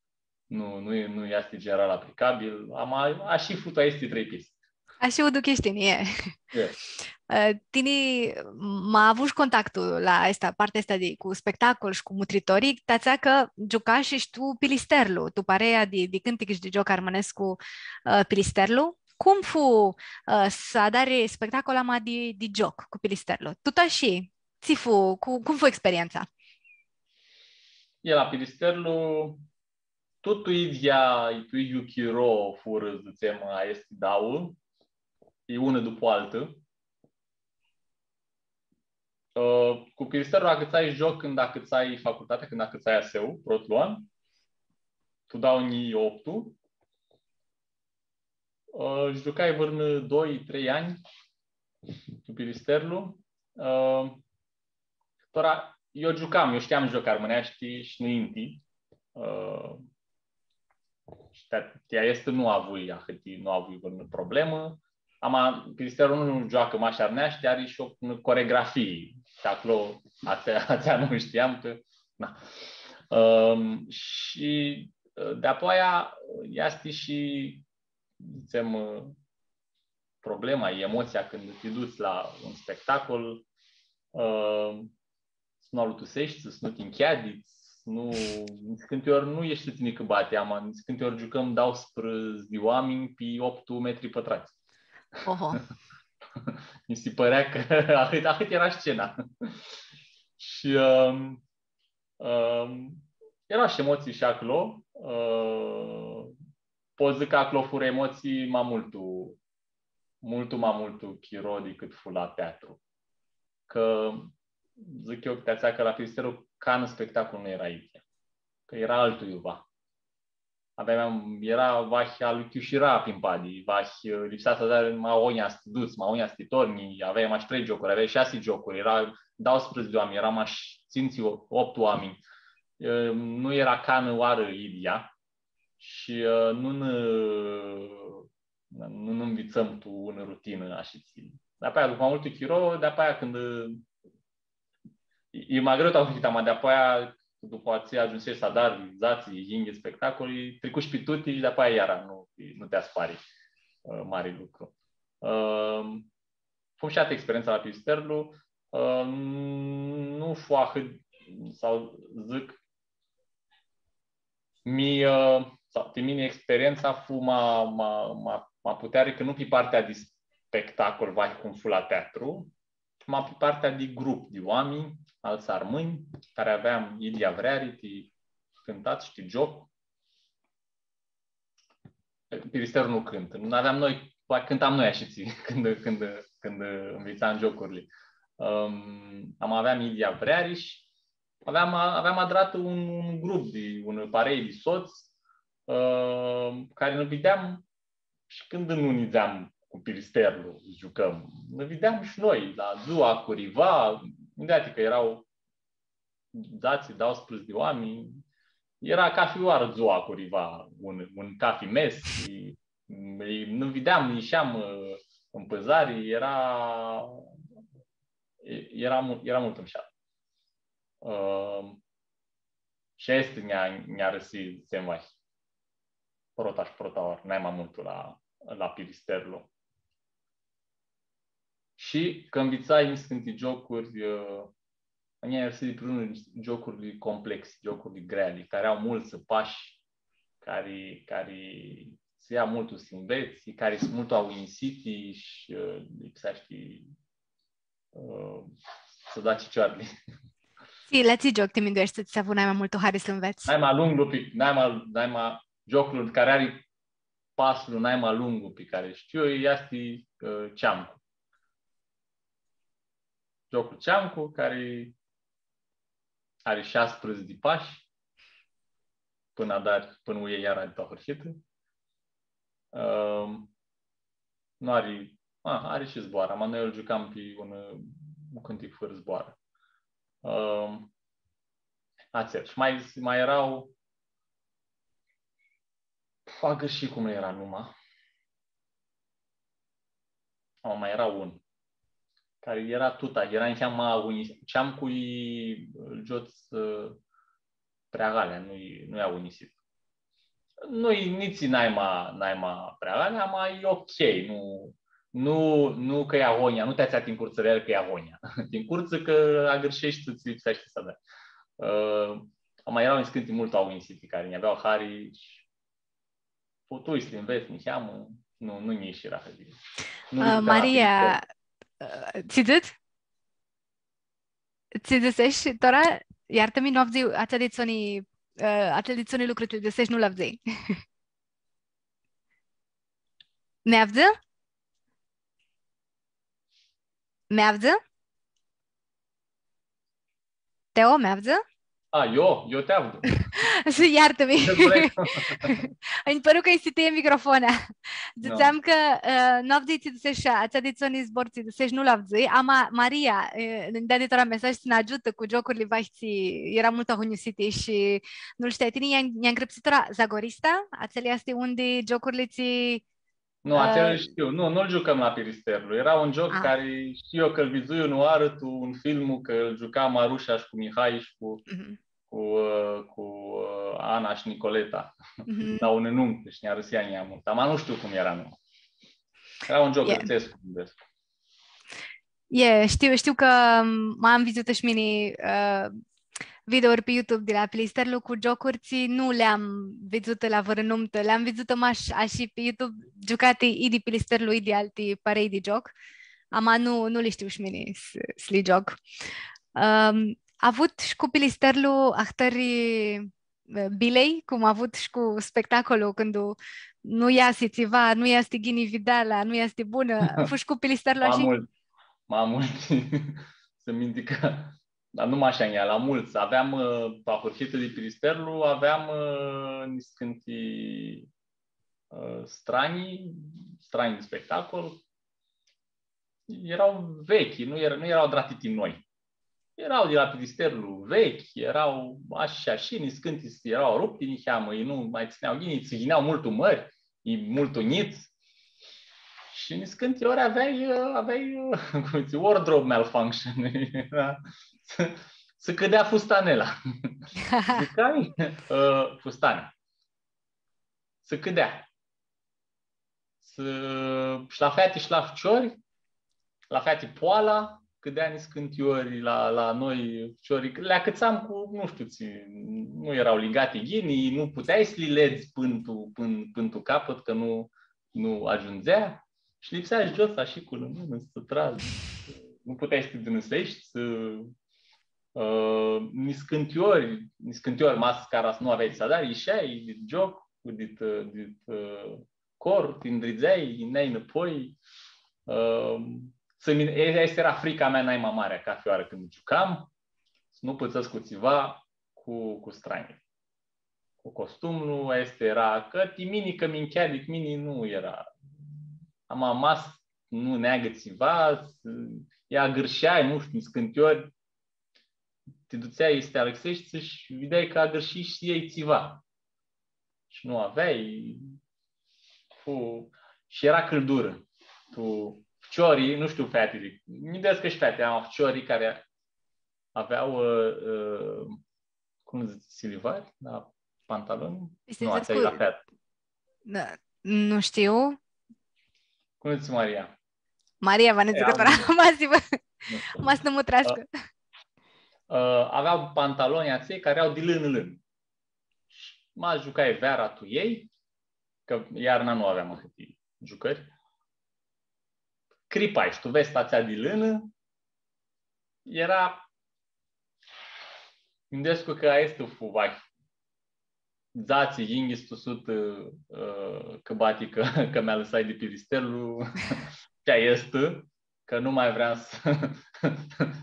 Nu, nu e, nu easti general aplicabil. Ama, ashi fu tu aesti trei piesi. Ashi u ducheshti, e. E. Ã, tini ma avushi contactul la aestã, partea aestã di, cu spectacol shi cu mutritorlji, ti atsea cã giucashi shi tu Pilisterlu, tu parea di, di cãntic shi di gioc armãnescu, ã, Pilisterlu. Cum fu, ã, s-adari spectacol ama di, di gioc cu Pilisterlu? Tut ashi, tsi fu, cu-, cum fu experientsa? E, la Pilisterlu, tut tu idyea, tu idyiul chiro furã, dzãtsem, aesti dauã, e unã dupã altã. Ã, cu Pilisterlu acãtsai gioc cãndu acãtsai facultatea, cãndu acãtsai A S E-ul, protlu an, tu dauã njilji optu. Ã, giucai vãrnã doi, trei anj cu Pilisterlu. Ã, tora, eu giucam, eu shteam s-gioc armãneashti shi nãinti. Ã, shi ti, ti aestã nu avui ahãti, nu avui vãrnã problemã. Ama, Pilisterlu nu gioacã mash armãneashti, ari shi o, unã coregrafii. Shi aclo, atsea, atsea nu shteam cã, na. Ãm, shi, ã, di-apoaia easti shi, dzãtsem, ã, problema, e emotsia cãndu ti duts la un spectacol, ã, s-nu alutuseshti, s-nu ti ncheadits, nu, niscãnti ori nu eshti tini cã bati, ama niscãnti ori giucãm dauãsprãdzatsi di oaminj pi optu metri pãtrats. Oho. Mi si pãrea cã ahãt, ahãt eara scena. Shi, ãm, ãm, eara shi emotsii shi aclo. Ã, pot s-dzãc cã aclo furã emotsii ma multu, multu ma multu chiro dicãt fu la teatru. Cã, dzãc eu, ti atsea cã la Pilisterlu canã spectacol nu eara idyea. Cã eara altu iuva. Aveam, eara vahi aluchiushira pi mpadi, vahi, ã, lipsea s-adari ma agonja s-ti duts, ma agonja s-ti tornji, aveai mash trei giocuri, aveai shasi giocuri, eara dauãsprãdzatsi di oaminj, eara mash tsintsi, optu oaminj. Ã, nu eara canã oarã idyea shi, ã, nu nã, nu nã nvitsãm tu unã rutinã, ashitsi. Di-apoaia, dupã ma multu chiro, di-apoaia cãndu, ã, e, e ma greu tu ahurhitã, ama di-apoaia, dupã tsi agiumseshi s-adari dzatsi, yinghits spectacoli, tricushi pi tuti shi di-apoaia iara nu, nu ti aspari, ã, mari lucru. Ã, fu shi aestã experientsa la Pilisterlu, ã, nu fu ahãt, s-dzãc, mi, ã, sau, ti mini experientsa fu ma, ma, ma, ma puteari, cã nu pi partea di spectacol, vahi cum fu la teatru, ma pi partea di grup di oaminj, altsã armãnj, cari aveam idyea vreari ti cãntat shi ti gioc. Pilisterlu nu cãntã. Nu aveam noi, poati cãntam noi ashitsi, cãndu, cãndu, cãndu nvitsam giocurli. Ãm, ama aveam idyea vreari shi aveam, aveam adratã un, un grup di, unã parei di sots, ãm, cari nã videam shi cãndu nu nidzeam cu Pilisterlu s-giucãm, nã videam shi noi, la dzua curiva, gãndea-ti cã eara dzatsi, doisprãdzatsi di oaminj, eara cafi oarã dzua curiva, un, un cafi mes, shi, shi nã videam, isheam, ã, tu pãzari, eara, e-, eara mu-, eara multu mushat. Ã, shi aestã nj-a, nj-arãsi tsi-nj vahi. Prota shi prota oarã, nai ma multu la, la Pilisterlu. Shi cã nvitsai niscãnti giocuri, ã, nj-arãsi di prunã giocuri complexi, giocuri greali, cari au multsã pashi, cari, cari s-ljea multu s-li nvets, cari suntu multu agunisiti shi, ã, lipseashti, ã, s-da cicioarli. Tsi, la tsi gioc ti mindueshti tsi avu nai ma multu hari s-lu nvets? Nai ma lunglu pi, nai ma, nai ma gioclu cari ari paslu nai ma lungu pi cari shtiu, easti, ã, ceamcu. Gioclu ceamcu, cari ari shasprãdzatsi di pashi, pãnã adari, pãnã u ljai iara di tu ahurhitã. Ãm, nu ari, a, ari shi zboarã, ama noi lu giucam pi un, un cãntic fãrã zboarã. Ãm, atsel. Shi ma, ma eara, agãrshii cum eara numa. Ama ma eara un cari eara tut, eara niheamã agunis-, ceamcu, ãl giots, ã, prea galea, nu-i, nu-i agunisit. Nu-i nitsi nai ma, nai ma prea galea, ama e ok, nu, nu, nu cã e agonia, nu ti atsea ti ncurtsã cã e agonia. Ti ncurtsã cã agãrsheshti, tsi lipseashti s-adari. Ã, ama eara niscãnti multu agunisiti cari nj-avea hari shi putui s-li nvets niheamã, nu, nu nj-ishi, Rahadil. Nu. Ã, Maria, ã, tsi dzãts? Tsi dzãsesh, tora, iartã-mi, nu avdzãi atsea di soni, ã, atsea di soni lucru tsi dzãsesh, nu lu avdzãi. Mi avdzã? Mi avdzã? Teo, mi avdzã? A, io, io ti avdu. Iartã-mi. Nji pãru cã easti tãljat microfonea. No. Dzãtseam cã, ã, nu avdzãi tsi dzãsesh, atsea di soni zbor tsi dzãsesh, nu lu avdzãi. Ama Maria, ã, nj-deadi tora mesaj s-nã agiutã cu giocurli vahi tsi eara multu agunjusiti shi nu-l shtiai tini, nj-a, nj-a ngrãpsit tora Zagorista, atsel easti un di giocurli tsi Nu, atsel, ã, shtiu. Nu, nu-l giucãm la Pilisterlu. Eara un gioc cari shtiu eu cã-l vidzui unãoarã tu un filmu, cã-l giuca Marusha shi cu Mihai shi cu, cu, ã, cu, ã, Ana shi Nicoleta. La unã numtã shi nj-arãsea njia multu. Ama nu shtiu cum eara numa. Eara un gioc grãtsescu, minduescu. E, shtiu, shtiu cã, m, am vidzutã shi mini, ã, videouri pi YouTube di la Pilisterlu cu giocuri tsi nu li-am vidzutã la vãrã numtã, li-am vidzutã mash ashi pi YouTube, giucati i di Pilisterlu, i di alti parei di gioc. Ama nu, nu li shtiu shi mini s-, s-li gioc. Ãm, avut shi cu Pilisterlu ahtãri, ã, bilei, cum avut shi cu spectacolu, cãndu nu easi tsiva, nu easti ghini videala, nu easti bunã. Fu shi cu Pilisterlu ashi? Ma multu, ma multu. Tsãn minti cã, dar nu mash a njia, la multsã. Aveam, ã, tu ahurhitã di Pilisterlu, aveam, ã, niscãnti, ã, stranji, stranji di spectacol. Eara vechi, nu eara, nu eara adrati ti noi. Eara di la Pilisterlu vechi, eara ashi shi ashi, niscãnti eara rupti niheamã, i nu ma tsãnea ghini, tsi yinea multu mãri, i multu njits. Shi niscãnti ori aveai, ã, aveai, ã, cum dzãts, wardrobe malfunction. Da? S-, s-cãdea fustanela. Dzãcai, ã, fustani. S-cãdea. S-, shi la feati shi la ficiori, la feati poala, cãdea niscãnti ori la, la noi ficiori, li acãtsam cu, nu shtiu tsi, nu eara ligati ghini, nu puteai s-li ledz pãn tu, pãn, pãn tu capãt, cã nu, nu agiundzea. Shi lipsea s-giots ashi cu lãmãnã, s-tragi. Nu puteai s-ti dãnãseshti, s-, ã, niscãnti ori, niscãnti ori, ma s-, cara s-nu aveai tsi s-adari, isheai dit gioc, dit, ã, dit, ã, cor, ti ndridzeai, yineai nãpoi. Ãm, tsãn minte, e-, aestã eara frica mea nai ma marea, cathi oarã cãndu giucam, s-nu pãtsãscu tsiva cu, cu stranjili. Cu costumlu, aestã eara, cã ti mini, cã minchea di mini, nu eara. Ama, ma s-nu neagã tsiva, s-, ea agãrsheai, nu shtiu, niscãnti ori, ti dutseai s-ti alãxeshti shi videai cã agãrshish shi elj tsiva. Shi nu aveai, fu, shi eara cãldurã. Tu ficiori, nu shtiu, featili, mi minduescu cã shi featili, ama ficiori cari avea, ã, ã, cum dzãts, silivari la pantaloni? Pistipsescu. Nu, atsea e la feat. Da, nu shtiu. Cum dzãts, Maria? Maria va nã dzãcã tora, ma s-, nu shtiu, ma s-nã mutreascã. Ã, ã, avea pantaloni atselj cari eara di lãnã lãnã. Shi ma giucai veara tu elj, cã iarna nu aveam ahãti giucãri. Cripai, shi tu vesta atsea di lãnã, eara, minduescu cã aestã fu, vahi, dzatsi, yinghits tu sutã, ã, cã bati cã, cã mi alãsai di Pilisterlu, shi aestã, cã nu ma vream s-,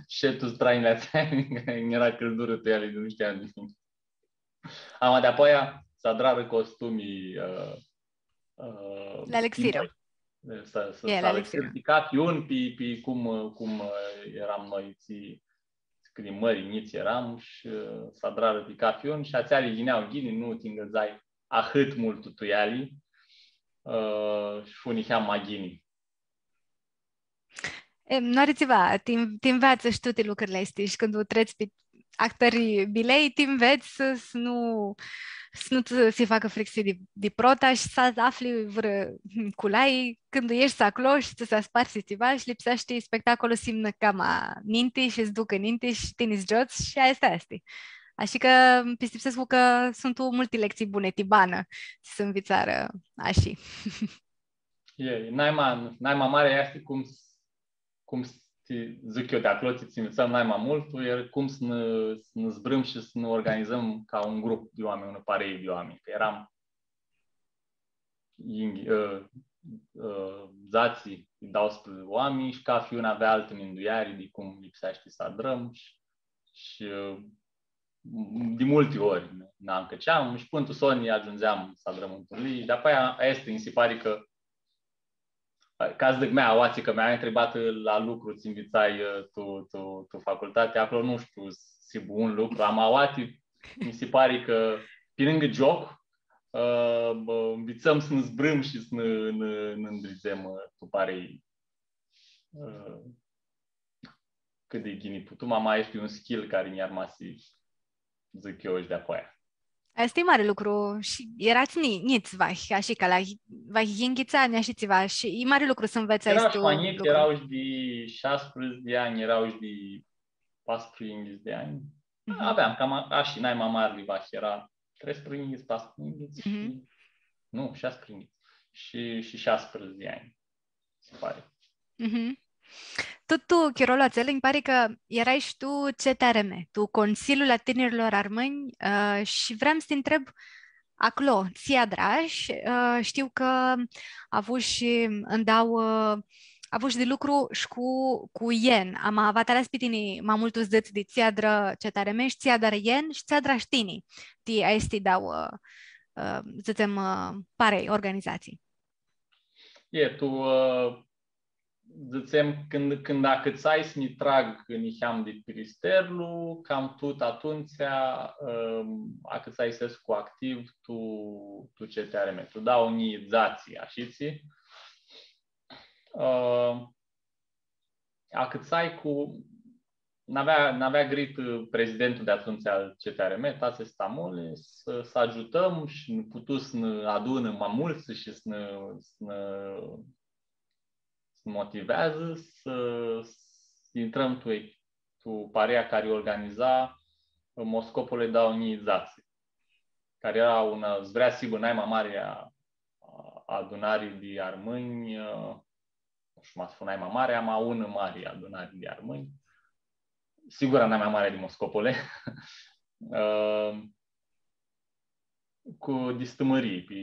shed tu stranjili atseali, cã nj-eara cãldurã tu eali di nu shtiam di. Ama di-apoia s-adrarã costumi, ã, ã, li alãxirã. Timp, s-, s-, e, s-alãxirã. Li alãxirã. Pi cathi un, pi, pi cum, cum, ã, eram noi, tsi, cãt di mãri, njits eram shi, ã, s-adrarã pi cathi un shi atseali yinea ghini, nu ti ngãldzai ahãt multu tu eali, ã, shi fu niheam ma ghini. E, nu ari tsiva, ti, ti nveatsã shi tuti lucrili aesti shi cãndu trets pi ahtãri bilei, ti nvets s-, s-nu, s-nu tsã si facã fricsi di, di prota shi s-afli vãrã culai, cãndu eshti aclo shi tsã s-asparsi tsiva shi lipseashti spectacolul s-imnã cama ninti shi s-ducã ninti shi tini s-giots shi aestã easti. Ashi cã pistipsescu cã suntu multi lectsii buni ti banã, tsi s-nvitsarã ashi. E, nai ma, nai ma mari easti cum s-, cum s-, ti dzãc eu di aclo, tsi, tsi nvitsãm nai ma multu, e cum s-nã, s-nã zburãm shi s-nã organizãm ca un grup di oaminj, unã parei di oaminj. Cã eram yinghi-, ã, ã, dzatsi, dauãsprãdzatsi oaminj shi cathi un avea altã mindueari di cum lipseashti s-adrãm shi, shi, ã, di multi ori nã ancãceam shi pãnã tu soni agiundzeam s-adrãm ãn turlii. Shi di-apoia aestã nji si pari cã, ca s-dzãc, mea, aoatsi cã mea ntribatã la lucru, tsi nvitsai, ã, tu, tu, tu facultati, aclo nu shtiu s-hibã un lucru, ama aoatsi nji si pari cã, pi ningã gioc, ã, bã, nvitsãm s-nã zburãm shi s-nã, nã, nã ndridzem, ã, tu parei. Ã, cãt di ghini putum, ama easti un skill cari nj-armasi, dzãc eu, shi di-apoia. Aestã e mari lucru shi earats nji-, njits, vahi, ashi ca la, vahi, yinghits anj, ashi tsiva, shi e mari lucru s-nvets aestu lucru. Eara shi ma njits, eara shi di shasprãdzatsi di anj, eara shi di patrusprãdzatsi di anj. Mhm. Aveam cama, ashi, nai ma marli, vahi, eara treisprãdzatsi, patrusprãdzatsi shi, nu, shasprãdzatsi shi, shi shasprãdzatsi di anj, si pari. Mhm. Tu, tu chirolu atsel, nji pari cã earai shi tu C T R M, tu Consiliul a Tinirlor Armãnj, ã, shi vream s-ti ntreb aclo, tsi adrash, ã, shtiu cã avush, ãn dauã, avush di lucru shi cu, cu Yen, ama va ti las pi tini ma multu s-dzãts di tsi adrã C T R M shi tsi adrã Yen shi tsi adrash tini, ti aesti dauã, ã, dzãtsem, ã, parei, organizatsii. E, tu, ã, dzãtsem, cãndu, cãndu acãtsai s-mi trag niheam di Pilisterlu, cam tut atumtsea, ã, acãtsai s-escu activ tu, tu C T R M, tu dauã njilji dzatsi, ashitsi. Ã, acãtsai cu, n-avea, n-avea gritã, ã, prezidentul di atumtsea al C T R M, Tasi Stamoli, s-, s-agiutãm shi nã putu s-nã adunã ma multsã shi s-nã, s-nã, s-nã motiveadzã s-, s-intrãm tu, tu parea cari organiza Moscopole dauã njilji dzatsi, cari eara unã, s-vrea s-hibã nai ma marea, ã, adunari di armãnj, ã, nu shtiu, ma s-fu nai ma marea, ama unã mari adunari di armãnj. Sigura nai ma marea di Moscopole. Ã, cu, di Stãmãrii, pi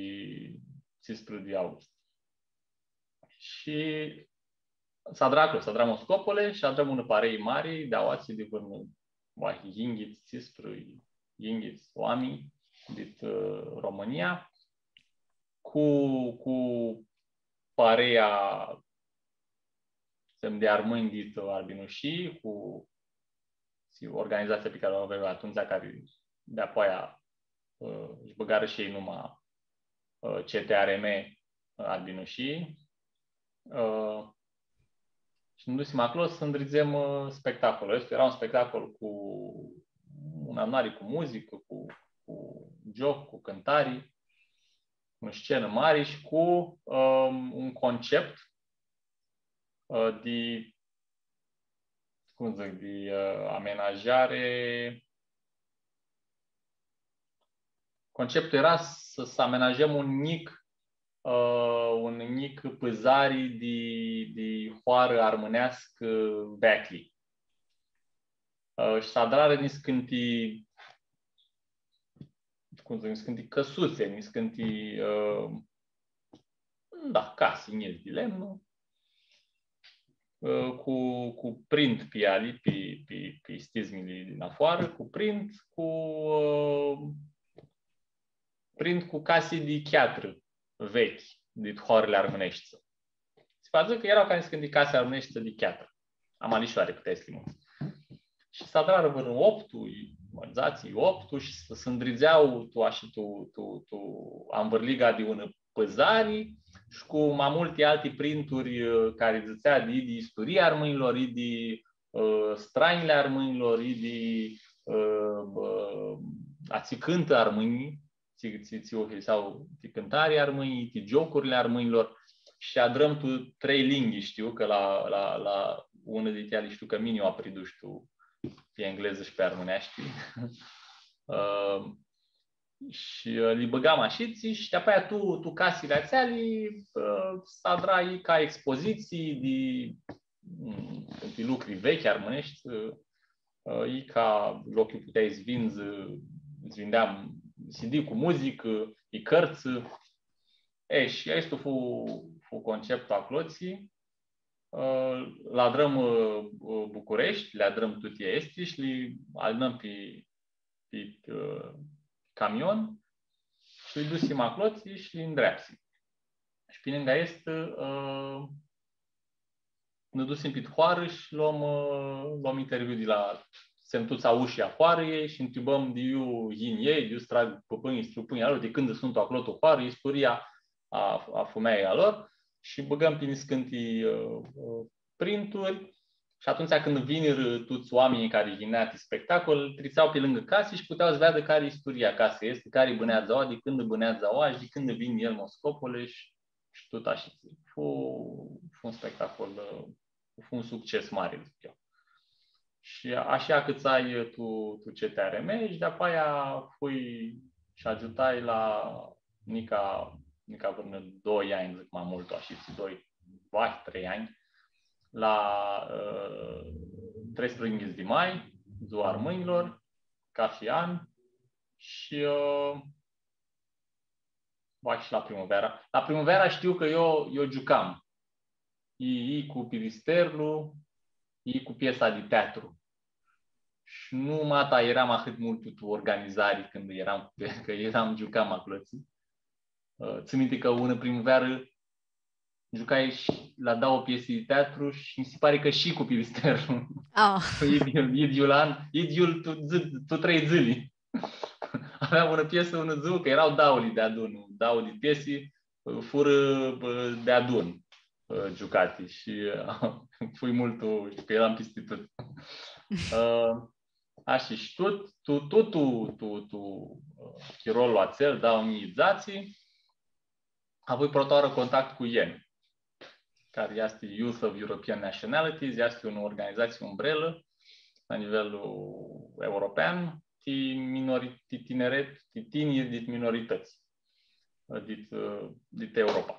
tsisprã di august. Shi s-adrã aclo, s-adrã Moscopole shi adrãm unã parei mari, di aoatsi di vãrnu, vahi, yinghits, tsisprã, yinghits oaminj dit, ã, Romãnia, cu, cu pareia, dzãtsem, di armãnj dit Arbinushii, cu, si, organizatsia pi cari u avea atumtsea, cari di-apoaia, ã, sh-bãgarã shi elj numa, ã, C T R M Arbinushii. Ã, shi nã dusim aclo s-ndridzem, ã, spectacolul. Aestu eara un spectacol cu un adunari cu muzicã, cu, cu gioc, cu cãntari, unã scenã mari shi cu, ãm, un concept, ã, di, cum dzãc, di, ã, amenajari. Conceptul eara s-, s-amenajãm un njic, ã, un njic pãzari di, di hoarã armãneascã veaclji. Ã, shi s-adrarã niscãnti, cum dzãc, niscãnti cãsutsã, niscãnti, ã, da, casi njits di lemnu, ã, cu, cu print pi eali, pi, pi, pi stizmili di nafoarã, cu print, cu, ã, print cu casi di cheatrã vechi, dit hoarãli armãneshti. Si va dzãc cã eara ca niscãnti casi armãneshti di cheatrã. Ama lishoari, puteai s-li mutsi. Shi s-adrarã vãrã optu, i-, dzatsi, optu, shi s-, s-ndridzea tu, ashi, tu, tu, tu anvãrliga di unã pãzari, shi cu ma multi alti printuri, ã, cari dzãtsea di, di isturia armãnjlor, di, ã, stranjili armãnjlor, di, ã, ã, atsi cãntã armãnjlji, tsi, tsi, tsi u hãrisea ti cãntari armãnj, ti giocurli armãnjlor. Shi adrãm tu trei limbi, shtiu, cã la, la, la unã di eali shtiu cã mini u apridush tu, pi englezã shi pi armãneashti. Ã, shi, ã, li bãgam ashitsi shi di-apoaia tu, tu casili atseali, ã, s-adra i ca expozitsii di, mm, di lucri vechi armãneshti, ã, ã, i ca loclu puteai s-vindzã, s-vindeam C D cu muzicã, i cãrtsã. E, shi aestu fu, fu conceptul aclotsi. Ã, li adrãm, ã, ã, Bucureshti, li adrãm tuti aesti shi li alinãm pi, pi, ã, camion shi li dusim aclotsi shi li ndreapsim. Shi pi ningã aestã, ã, nã dusim pit hoarã shi loam, ã, loam interviu di la, s-dzãtsem, tuts aushii a hoarãljei shi ntribãm di iu yin elj, di iu s-trag pãpãnjlji, strãpãnjlji a lor, di cãndu suntu aclo tu hoarã, isturia a, a fumealji a lor shi bãgãm pi niscãnti, ã, ã, printuri. Shi atumtsea cãndu vinirã tuts oaminjlji cari yinea ti spectacol, tritsea pi ningã casi shi putea s-veadã cari isturia a casãljei aesti, cari bãneadzã aoa, di cãndu bãneadzã aoa shi di cãndu yin elj Moscopole shi, shi tut ashi. Fu, fu un spectacol, ã, fu un succes mari, dzãc eu. Shi ashi acãtsai tu, tu C T R M shi di-apoaia fui shi agiutai la nica, nica vãrnã doi anj, dzãc, ma multu, ashitsi, doi, vahi trei anj, la, ã, treisprãyinghits di mai, Dzua Armãnjlor, cathi an, shi, ã, vahi shi la Primãveara. La Primãveara shtiu cã eu, eu giucam. I, i cu Pilisterlu, i cu piesa di teatru. Shi nu mata eram ahãt multu tu organizari cãndu eram cu, cã eram, giucam aclotsi. Ã, tsãn minti cã unã primãvearã giucai shi la dauã piesi di teatru shi mi si pari cã shi cu Pilisterlu. Ah. Idyiul, idyiul an, idyiul tu, dzã-, tu trei dzãli. Aveam unã piesã, unã dzuã, cã eara dauãli deadun, dauã di piesi, furã, bã, deadun, ã, giucati shi, ã, fui multu, shtiu cã eram pisti tut. Ã, ashi, shi tut, tu, tu, tu, tu, tu, ã, chirolu atsel, dauã njilji dzatsi, avui prota oarã contact cu YEN, cari easti Youth of European Nationalities, easti unã organizatsii umbrelã la nivel european, ti minori-, ti tineret, ti tiniri dit minoritãts, dit, dit Europa.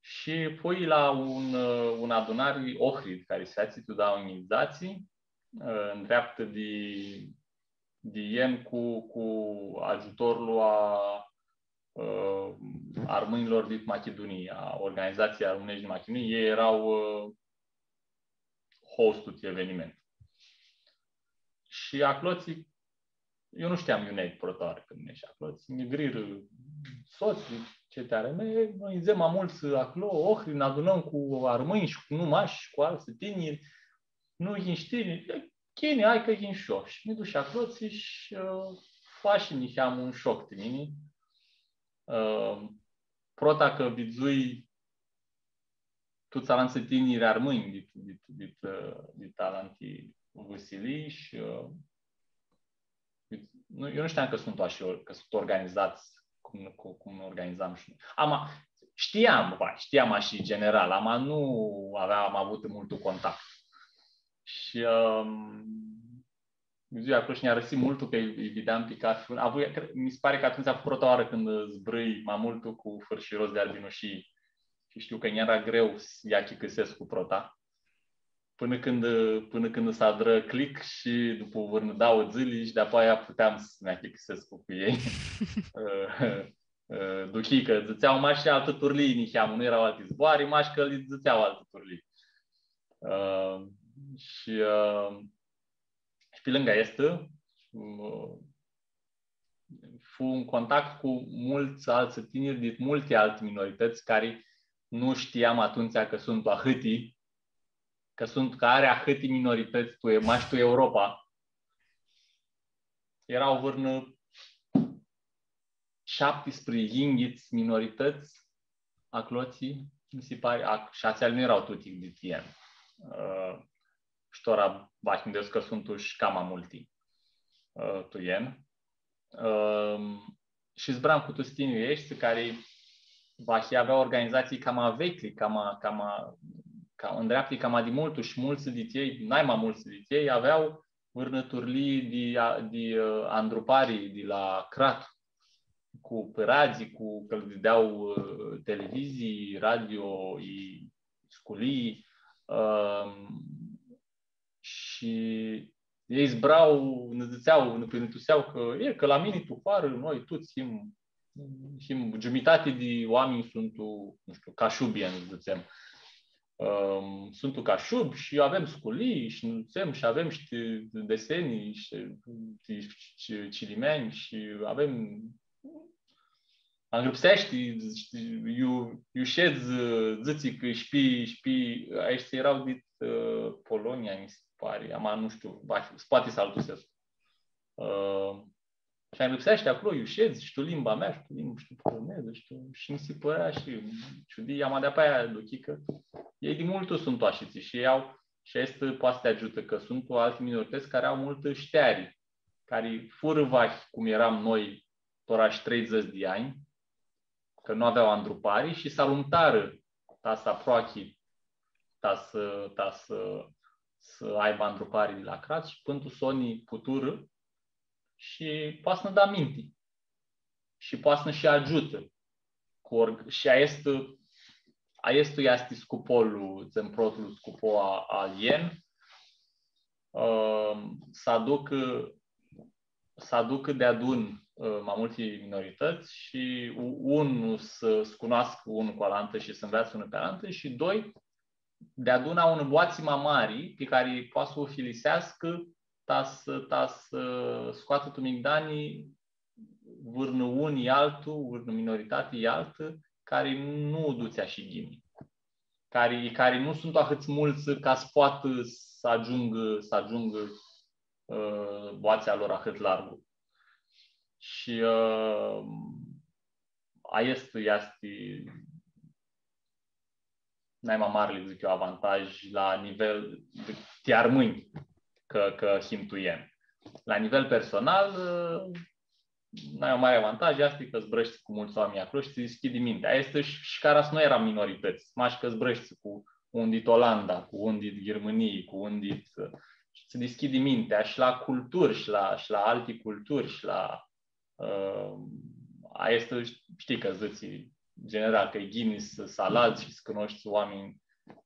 Shi fui la un, unã adunari Ohrid, cari s-featsi tu dauã njilji dzatsi, ndreaptã di, di YEN cu, cu agiutorlu a, ã, armãnjlor dit Machidunii, a Organizatsiei Armãneshti din Machidunii, elj eara, ã, hostul atsel eveniment. Shi aclotsi, eu nu shteam iu nj-ai prota oarã cãndu neshi aclotsi, nji grirã sotslji, C T R M, noi nidzem ma multsã aclo, Ohri, nã adunãm cu armãnj shi cu nu mash, cu altsã tiniri, nu yinj shi tini, e, ghini, hai cã yin shi eu. Shi mi dush aclotsi shi, ã, fashi niheamã un shoc ti mini. Ã, prota cã vidzui tuts alantsã tiniri armãnj dit, dit, dit, ã, dit alanti vãsilii shi, ã, eu nu, eu nu shteam cã suntu ashi, cã suntu organizats cum, cu-, cum organizam shi noi. Ama, shtiam, va, shtiam ashi general, ama nu aveam avutã multu contact. Shi, ãm, dzua aclo shi nj-arãsi multu cã lji, lji videam pi cathi un. Avui, cre-, mi si pari cã atumtsea fu prota oarã cãndu zburãi ma multu cu fãrshirots di Arbinushii. Shi shtiu cã nj-eara greu s-lji achicãsescu prota. Pãnã cãndu, pãnã cãndu s-adrã click shi dupu vãrnã dauã dzãli shi di-apoaia puteam s-mi achicãsescu cu elj. Ã, ã, duchii cã dzãtsea mash altã turlii niheamã, nu eara alti zboarã, mash cã lji dzãtsea altã turlii. Ã, shi, ã, shi pi lãngã aestã, ã, fu un contact cu multsã altsã tiniri dit multi alti minoritãts cari nu shtiam atumtsea cã suntu ahãti, cã suntu, cã ari ahãti minoritãts tu, mash tu Europa. Eara vãrnã shaptisprãyinghits minoritãts aclotsi, mi si pari, ac-, shi atseali nu eara tuti dit Ien. Ã, shi tora va minduescu cã suntu shi cama multi, ã, tu Ien. Ãm, shi zburam cu tuts tinirlji aeshti cari va shi avea organizatsii cama veclji, cama, cama, ca, ndreapti cama di multu shi multsã dit elj, nai ma multsã dit elj, avea vãrnã turlii di, a, di, ã, andrupari di la crat, cu pãradz, cu cã lã dãdea, ã, televizii, radio, i sculii, ãm, shi elj zbura, nã dzãtsea, nã pãrãntusea cã, e, cã la mini tu hoarã, noi tuts him, him, giumitati di oaminj suntu, nu shtiu, cashubi, nã dzãtsem. Ãm, suntu cashubi shi avem sculii shi nã dutsem shi avem shi desenii shi, shi, shi cilimeanj shi avem, angrãpseashti, shtii, iu, iu shedz, dzãtsi cã shi pi, shi pi, aeshti eara dit, ã, Polonia, mi si pari, ama nu shtiu, va, poati s-altusescu. Ã, shi angrãpseashti aclo, iu shedz, shi tu limba mea, shi tu limba, shi tu polonezã, shi tu, shi mi si pãrea shi ciudii, ama di-apoaia duchii cã elj di multu suntu ashitsi shi elj au, shi aestã poati s-ti agiutã, cã suntu alti minoritãts cari au multã shteari, cari furã vahi, cum eram noi, tora shi treidzãts di anj, cã nu avea andrupari shi s-alumtarã ta s-aproachi, ta s-, ta s-, s-aibã andrupari di la crat shi pãn tu soni puturã shi poati s-nã da minti. Shi poati s-nã shi agiutã. Cu org-, shi aestã, aestã easti scupolu, dzãtsem, protlu scupo a, a Ien, ãm, s-aducã, s-aducã deadun, ã, ma multi minoritãts shi u-, un s-, s-cunoascã un cu alantã shi s-nveatsã unã pi alantã shi doi, deadun unã boatsi ma mari pi cari poati s-u filiseascã ta s-, ta s-scoatã tu migdani vãrnã un i altu, vãrnã minoritati i altã, cari nu u dutsi ashi ghini. Cari, cari nu suntu ahãts multsã ca s-poatã s-agiungã, s-agiungã, ã, boatsea lor ahãt largu. Shi, ã, aestã easti nai ma marli, dzãc eu, avantaj la nivel di, ti armãnj, cã, cã him tu Ien. La nivel personal, ã, nai ma mari avantaj easti cã zburãshti cu multsã oaminj aclo shi tsã dishcljidi mintea. Aestã shi, shi cara s-nu earam minoritãts, mash cã zburãshti cu un dit Olanda, cu un dit Ghirmãnii, cu un dit, ã, shi tsã dishcljidi mintea shi la culturi, shi la, shi la alti culturi, shi la Ã, aestã, shtii cã dzãtsi, general, cã e ghini s-, s-aladz shi s-cunoshti oaminj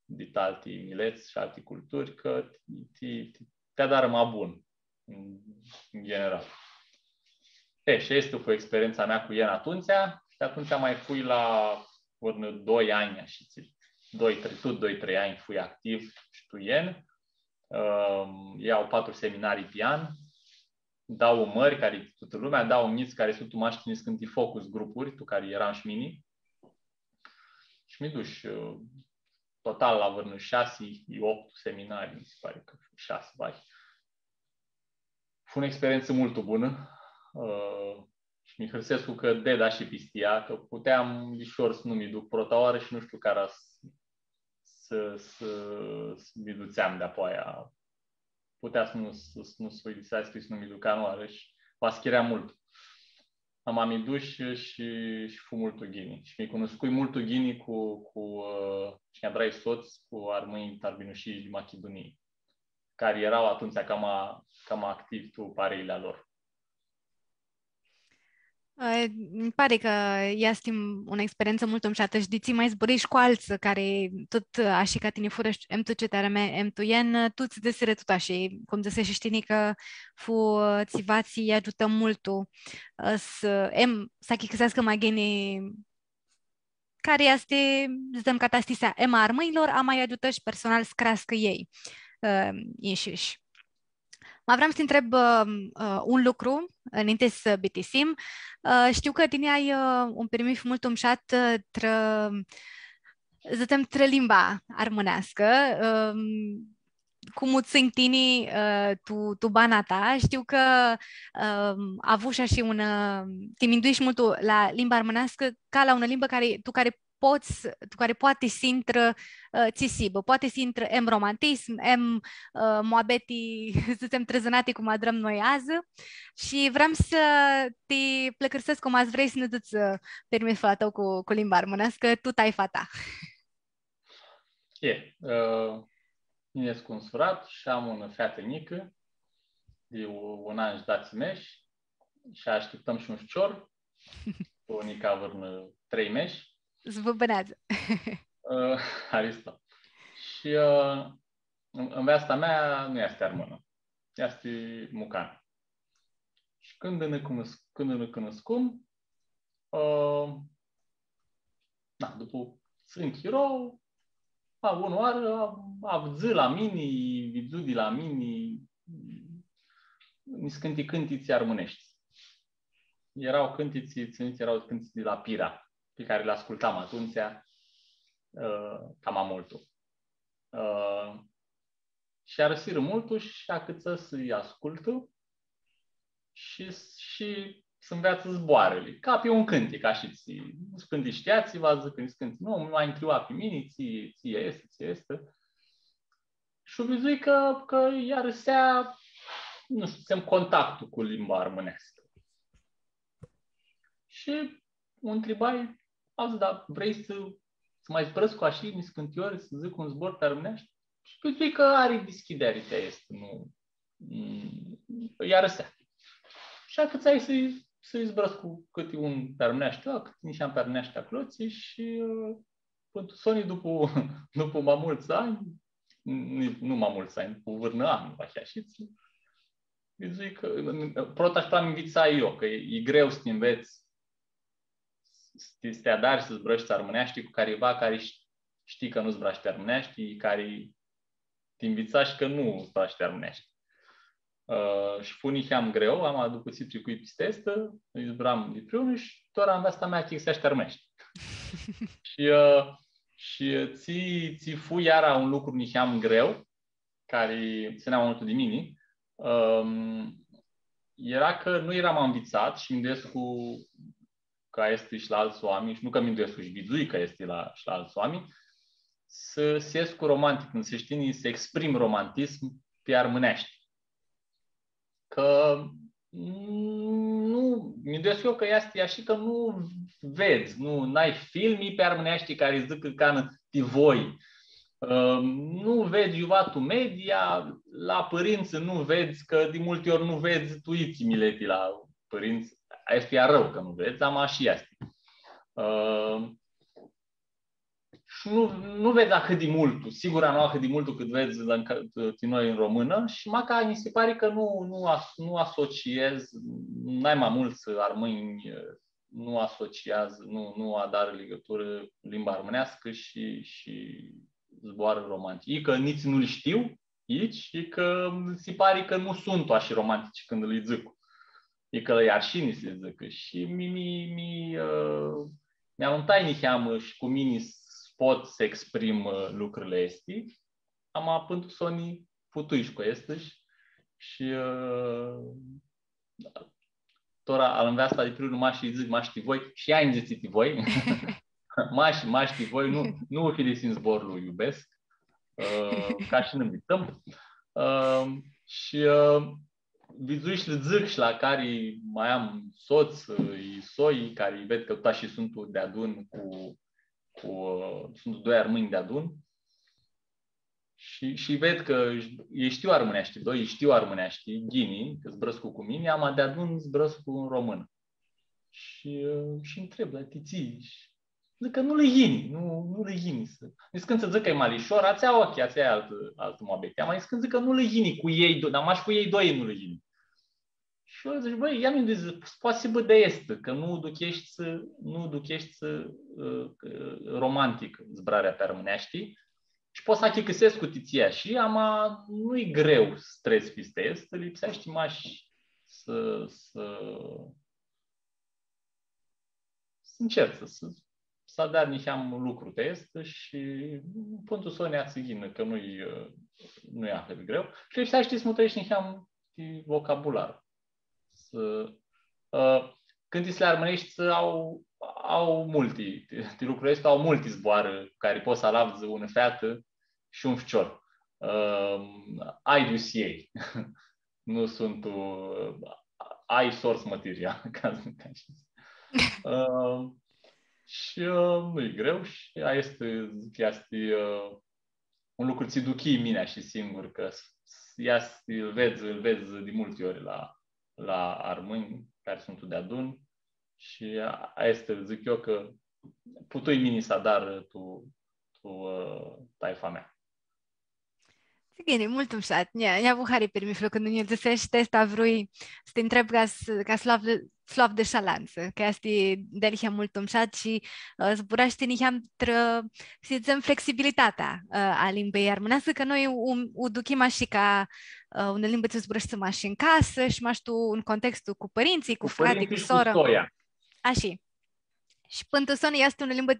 dit alti milets shi alti culturi, cã ti, ti, ti adarã ma bun, în, în general. E, shi aestã fu experientsa mea cu Ien atumtsea. Shi atumtsea ma fui la vãrnã doi anj, ashi, tsi, doi, trei, tut doi, trei anj fui activ shi tu Ien. Ãm, elj au patru seminarii pi an, dauã mãri, cari tutã lumea, dauã njits, cari suntu mash niscãnti focus grupuri, tu cari eram shi mini. Shi mi dush, ã, total la vãrnã shasi, i optu seminarii, mi si pari cã shasi, vai. Fu unã experientsã multu bunã, ã, shi mi hãrsescu cã ded ashi pisti ea, cã puteam lishor s-nu mi duc prota oarã shi nu shtiu cara s-, s-, s-, s-mi dutseam di-apoaia. Putea s-nu, s-, s-nu s-uidiseascã, s-nu mi duc canãoarã shi va s-chirea multu. Ama mi dush shi, shi fu multu ghini. Shi mi cunuscui multu ghini cu, cu, ã, shi nj-adrai sots cu armãnj arbinushii di Machidunii, cari eara atumtsea cama, cama activi tu pareili a lor. Ã, nji pari cã easti unã experientsã multu mushatã shi di tsi ma zburãi shi cu altsã cari tut ashi ca tini furã shi em tu C T R M, em tu Ien, tuts dzãsirã tut ashi, cum dzãseshi shi tini cã fu, ã, tsiva tsi lj-agiutã multu, ã, s-, em, s-achicãseascã ma ghini cari easti, dzãtsem, catastisea em a armãnjlor, ama lj-agiutã shi personal s-creascã elj, ã, inshishi. Ma vream s-ti ntreb, ã, ã, un lucru, ã, ninti s-bitisim. Ã, shtiu cã tini ai, ã, un pirmith multu mushat, ã, trã, dzãtsem, trã limba armãneascã, ã, cum u tsãnj tini, ã, tu, tu bana ta. Shtiu cã, ã, avushi shi un, ã, ti minduishi multu la limba armãneascã ca la unã limbã cari, tu cari pots, tu cari poati s-intrã, ã, tsi s-hibã, poati s-intrã em romantism, em, ã, muabeti, dzãtsem, trã zãnati, cum adrãm noi adzã. Shi vream s-ti pãlãcãrsescu, cum s-vrei s-nã dzãts, ã, pirmithlu a tãu cu, cu limba armãneascã, tu taifa ta. E, ã, mini escu nsurat shi am unã featã njicã, di u-, un an shi dzatsi mesh, shi ashtiptãm shi un ficior, cu nica vãrnã trei mesh. S-vã bãneadzã. Ã, haristo. Shi, ã, nveasta mea nu easti armãnã, easti mucanã. Shi cãndu nã cunus-, cãndu nã cunuscum, ã, na, dupu tsãn chiro, a, unã oarã, a, avdzã la mini, vidzu di la mini, niscãnti cãntitsi armãneshti. Eara cãntitsi, tsãn minti, eara cãntitsi di la Pira, pi cari li ascultam atumtsea, ã, cama multu. Ã, shi arãsirã multu shi acãtsã s-lji ascultã shi, shi s-nveatsã zboarãli. Ca pi un cãntic, ashi, tsi, nu shtiu cãndu shtea, tsi va dzãcã, nu shtiu cãndu, nu, ma ntriba pi mini, tsi, tsi easti, tsi easti. Shi u vidzui cã, cã lj-arãsea, nu shtiu, s-am contactul cu limba armãneascã. Shi u ntribai, a dzãs, da, vrei s-, s-ma zburãscu ashi, niscãnti ori, s-dzãc un zbor pi armãneashti? Shi vidzui cã ari dischideari ti aestã, nu, mm, lj-arãsea. Shi acãtsai s-lji, s-lji zburãscu cãti un pi armãneashti, ã, cãti niheam pi armãneashti aclotsi shi, ã, pãnã tu soni, dupu, dupu ma multsã anj, ni-, nu ma multsã anj, dupu vãrnã an, va hii ashitsi, vidzui cã, prota shi prota nvitsai eu, cã e, e greu s-ti nvets, s-ti, s-ti adari s-zburãshti armãneashti cu cariva cari sh-, shtii cã nu zburashti armãneashti, cari ti nvitsash cã nu zburashti armãneashti. Ã, shi fu niheam greu, ama dupu tsi tricui pisti aestã, lji zburam dipriunã shi tora nveasta mea achicãseashti armãneashti. Shi, ã, shi tsi, tsi fu iara un lucru niheam greu, cari tsãnea multu di mini, ãm, eara cã nu eram anvitsat shi minduescu cã easti shi la altsã oaminj, shi nu cã minduescu, shi vidzui cã easti la, shi la altsã oaminj, s-, s-escu romantic, s-shtii, s-exprim romantism pi armãneashti. Cã, mm, nu, minduescu eu cã easti ashi cã nu vedz, nu, n-ai filmi pi armãneashti cari dzãc cã canã ti voi. Ã, nu vedz iuva tu media, la pãrintsã nu vedz, cã di multi ori nu vedz tu itsi mileti la pãrintsã. Aestã e arãu cã nu vedz, ama ashi easti. Ã, shi nu, nu vedz ahãt di multu, sigura nu ahãt di multu cãt vedz la, ti noi tu romãnã, shi maca nji si pari cã nu, nu as-, nu asociez, nai ma multsã armãnj, ã, nu asociazã, nu, nu adarã ligãturã limba armãneascã shi, shi zboarã romantice. I cã nitsi nu li shtiu, itsi, i cã si pari cã nu suntu ashi romantici cãndu li dzãc. I cã lã-i arshini s-li dzãcã. Shi mi, mi, mi, ã, mi alumtai niheamã shi cu mini s-, pot s-exprim, ã, lucrurli aesti. Ama pãn tu soni putui shi cu aestã shi, shi, ã, tora alanveasta di priu mash lji dzãc, mash ti voi, shi ea nji dzãtsi ti voi. Mash, mash ti voi, nu, nu ufilisim zborlu iubescu, ã, ca shi nã mbitãm. Ã, shi, ã, vidzui shi lã dzãc shi la cari ma am sots, ã, i soi, cari ved cã tut ashi suntu deadun cu, cu, ã, suntu doi armãnj deadun. Shi, shi ved cã elj shtiu armãneashti, doi, elj shtiu armãneashti, ghini, cã zburãscu cu mini, ama deadun zburãscu tu românã. Shi, ã, shi ntreb, dar ti tsi? Shi dzãc cã nu lã yini, nu, nu lã yini s-, niscãntsã dzãc cã e ma lishor, atsea, ok, atsea e altã, altã muabeti. Ama niscãntsã dzãc cã nu lã yini cu elj do-, dar mash cu elj doi nu lã yini. Shi eu dzãc, bãi, ia minduits, poati s-hibã di aestã, cã nu u ducheshti, nu u ducheshti, ã, ã, romantic zburarea pi armãneashti. Shi pots s-achicãseshti cu ti tsi, shi ama nu-i greu s-tretsi pisti aestã, lipseashti mash s-, s-, s-ncerci, s-, s-adari niheam lucru ti aestã shi pãn tu soni va tsã yinã, cã nu-i, nu-i ahãt greu. Shi lipseashti s-mutreshti niheam ti vocabular. S-, ã, cãntitsli armãneshti au, au multi, ti, ti lucrul aestu au multi zboarã cari pots s-alavdz unã featã shi un ficior. Ã, ai di s-ljei. Nu suntu, ã, ai source material, ca s-dzãc ashi. Ã, shi, ã, nu-i greu shi aestã, dzãc, easti, ã, un lucru tsi duchii mini shi singur, cã s-, s-, easti, lu vedz, lu vedz di multi ori la, la armãnj cari suntu deadun shi a-, aestã dzãc eu cã putui mini s-adar tu, tu, ã, taifa mea. Ghini, multu mushat. Nj-a, nj-avu hari pirmithlu cãndu nj-dzãseshi aestã, vrui s-ti ntreb ca s-, ca s-lu avdã, s-lu avdã shi alantsã, cã easti dealihea multu mushat shi, ã, zburashti niheam trã, s-dzãtsem, flexibilitatea, ã, a limbãljei armãneascã, cã noi u, u duchim ashi ca, ã, unã limbã tsi u zburãshti mash tu casã shi mash tu un contextu cu pãrintsãlj, cu frati, cu sorã. Cu pãrintsãlj shi cu soia. Ashi. Shi pãn tu soni easti unã limbã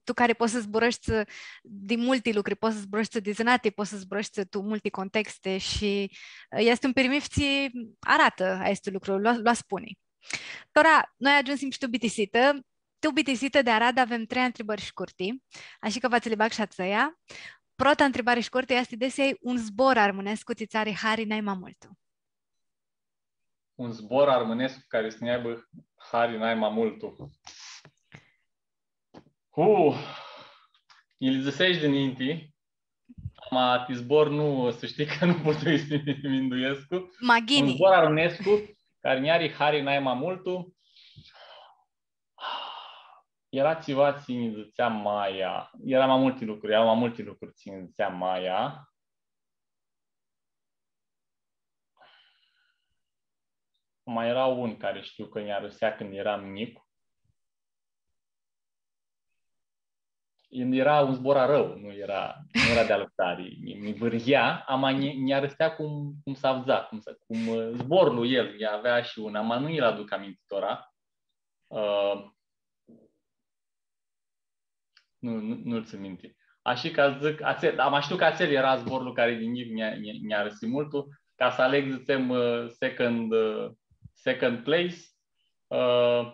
tu cari pots s-zburãshti di multi lucri, pots s-zburãshti di zãnati, pots s-zburãshti tu multi contexti shi, ã, easti un pirmith tsi aratã aestu lucru, lu, lu aspuni. Tora, noi agiumsim shi tu bitisitã. Tu bitisitã di aradã avem trei ntribãri shcurti, ashi cã va tsã li bag shi a tsãia. Prota ntribari shcurtã easti desi ai un zbor armãnescu tsi tsã ari hari nai ma multu. Un zbor armãnescu cari s-nj-aibã hari nai ma multu. Hu! Nji li dzãseshi di ninti, ama ti zbor nu, s-shtii cã nu putui s-minduescu. Ma ghini. Un zbor armãnescu cari nj-ari hari nai ma multu. Eara tsiva tsi nji dzãtsea maia. Eara ma multi lucruri, eara ma multi lucruri tsi nji dzãtsea maia. Ma eara un cari shtiu cã nj-arãsea cãndu eram njic. Eara un zbor arãu, nu eara, nu eara di alãptari. Mi, mi vãryea, ama nj-, nj-arãsea cum, cum s-avdza, cum s-, cum, ã, zborlu el, nj-avea shi un, ama nu nji-l aduc aminti tora. Ã, nu, nu, nu-l tsãn minti. Ashi cã dzãc, atsel, ama shtiu cã atsel eara zborlu cari di njic nj-, nj-, nj-arãsi multu, ca s-aleg, dzãtsem, ã, second, ã, second place, ã,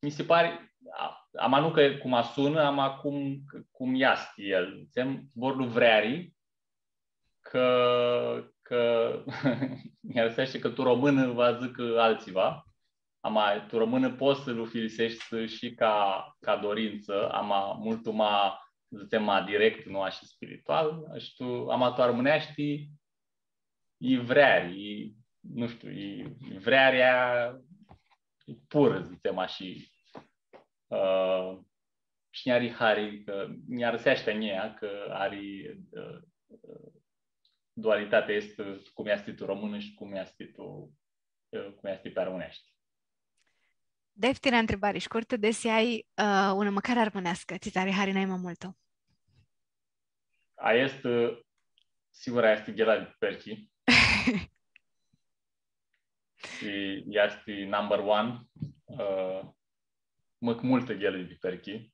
mi si pari, a, ama nu cã cum asunã, ama cum, cum easti el. Dzãtsem, zborlu vreari, cã, cã nj-arãseashti cã tu românã va dzãcã altsiva. Ama tu românã pots s-lu ufiliseshti shi ca, ca dorintsã, ama multu ma, dzãtsem, ma direct, nu ashi spiritual. Shi tu, ama tu armãneashti, e vreari, e, nu shtiu, e vrearea, e purã, dzãtsem ashi. Ã, shi nj-ari hari, cã nj-arãseashti a njia, cã ari, ã, ã, dualitatea aestã, cum easti tu românã shi cum easti tu, ã, cum easti pi armãneashti. Deftira ntribari shcurtã, desi ai, ã, unã mãcari armãneascã, tsi tsã ari hari nai ma multu? Aestã, sigur, aestã easti ghela di piperchi. Shi easti number one. Ã, mãc multã ghelã di piperchi.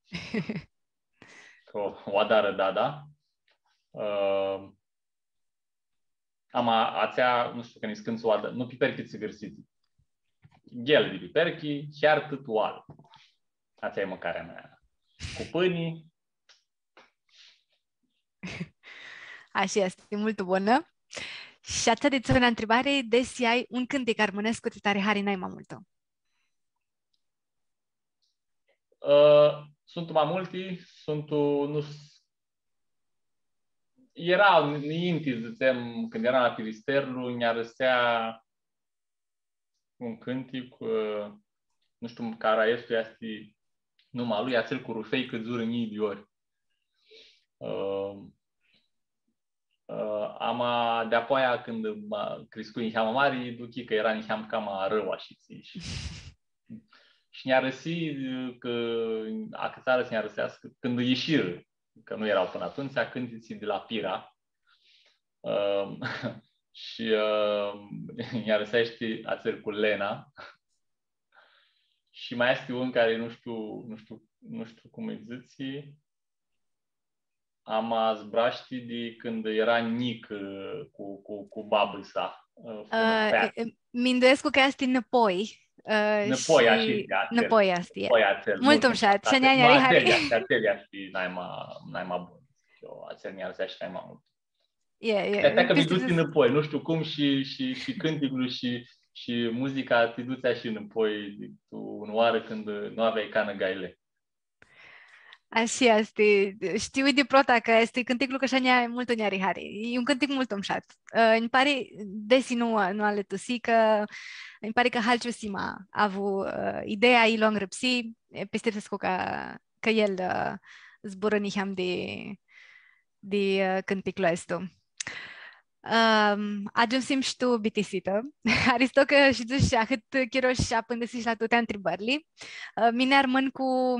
Cã u adarã dada. Ã, ama atsea, nu shtiu, cã niscãntsã u adarã, nu piperchi tsigãrsiti. Ghelã di piperchi, heartã tu alb. Atsea e mãcarea mea. Cu pãni. Ashi easti, multu bunã. Shi atsea dit unã ntribari, desi ai un cãntic armãnescu tsi tsã ari hari nai ma multu? Ã, suntu ma multi, suntu, nu s-, eara, ninti, dzãtsem, cãndu earam la Piristerlu, nj-arãsea un cãntic, ã, nu shtiu, cara easti, easti numa lui, atsel cu rufei cãdzurã njilji di ori. Ã, ã, ama di-apoaia, cãndu ma-, criscui niheamã mari, duchii cã eara niheamã cama arãu, ashi, tsi, shi, shi nj-arãsi, cã acãtsarã s-nj-arãseascã, cãndu ishirã, cã nu eara pãnã atumtsea, cãntitsi di la Pira. Ãm, shi, ãm, nj-arãseashti atsel cu Lena. Shi ma easti un cari nu shtiu, nu shtiu, nu shtiu cum lji dzãtsi, ama zburashti di cãndu eara njicã, ã, cu, cu, cu babã-sa, ã, ã, fumea. E, e, minduescu cã easti Nãpoi, ã, nãpoi, shi ashi, atsel. Nãpoi easti, e. Nãpoi, atsel, multu mushat. Shi a njia nj-ari hari. Atsel easti, atsel easti nai ma, nai ma bun, dzãc eu, atsel nj-arãseashti nai ma multu. E, e, e, atsea cã mi dusi nãpoi, nu shtiu cum, shi, shi, shi cãnticlu shi, shi muzica ti dusi shi nãpoi, di, tu unã oarã cãndu nu aveai canã gaile. Ashi easti. Shtiu di prota cã easti cãnticlu cã shi a njia multu nj-ari hari. E un cãntic multu mushat. Ã, nji pari, desi nu, nu alãtusii, cã nji pari cã Halciu Sima avu, ã, ideea, i lu ngrãpsi, e, pistipsescu cã, cã el, ã, zburã niheam di, di, ã, cãnticlu aestu. Ãm, agiumsim shi tu bitisitã. Haristo cã shidzui ahãt chiro shi apãndãsish la tuti ntribãrli. Ã, mini armãn cu,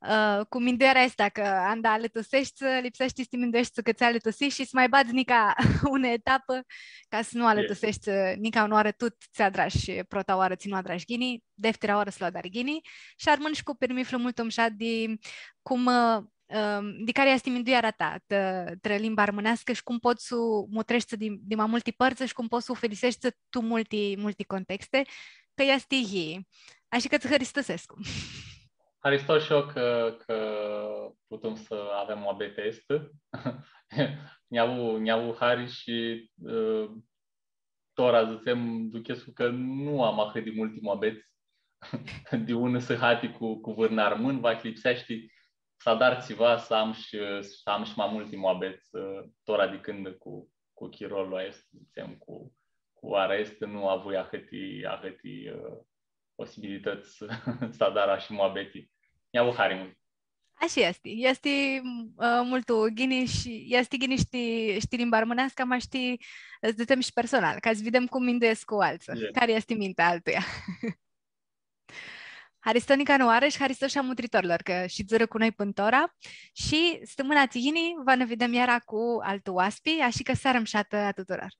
ã, cu mindueara aestã, cã anda alãtuseshti, lipseashti s-ti mindueshti cã tsi alãtusish shi s-ma badz nica unã etapã ca s-nu alãtuseshti nica unã oarã tut tsi adrash prota oarã tsi nu adrash ghini, deftira oarã s-lu adari ghini. Shi armãn shi cu pirmithlu multu mushat di cum, ã, ãm, di cari easti mindueara ta, trã, trã limba armãneascã shi cum pots s-u mutreshti di, di ma multi pãrtsã shi cum pots s-u ufiliseshti tu multi, multi contexte, cã easti yii. Ashi cã tsã hãristusescu. Haristo shi eu cã, cã putum s-avem muabeti aestã. Nj-avu, nj-avu hari shi, ã, tora, dzãtsem, duchescu cã nu am ahãt di multi muabets di unã sãhati cu, cu vãrnu armãn, va lipseashti s-adar tsiva, s-am shi, s-am shi ma multi muabets, ã, tora di cãndu cu, cu chirolu aestu, dzãtsem, cu, cu oara aestã, nu avui ahãti, ahãti, ã, posibilitãts s-adar ashi muabeti. Nj-avu hari multu. Ashi easti. Easti, ã, multu ghini shi easti ghini shi ti, shi ti limba armãneascã, ma shi ti, s-dzãtsem, shi personal, ca s-videm cum minduescu altsã, cari easti mintea altuia. Haristo nica nã oarã shi haristo shi a mutritorlor cã shidzurã cu noi pãn tora shi stãmãna tsi yini va nã videm iara cu altu oaspi, ashi cã searã mushatã a tuturor.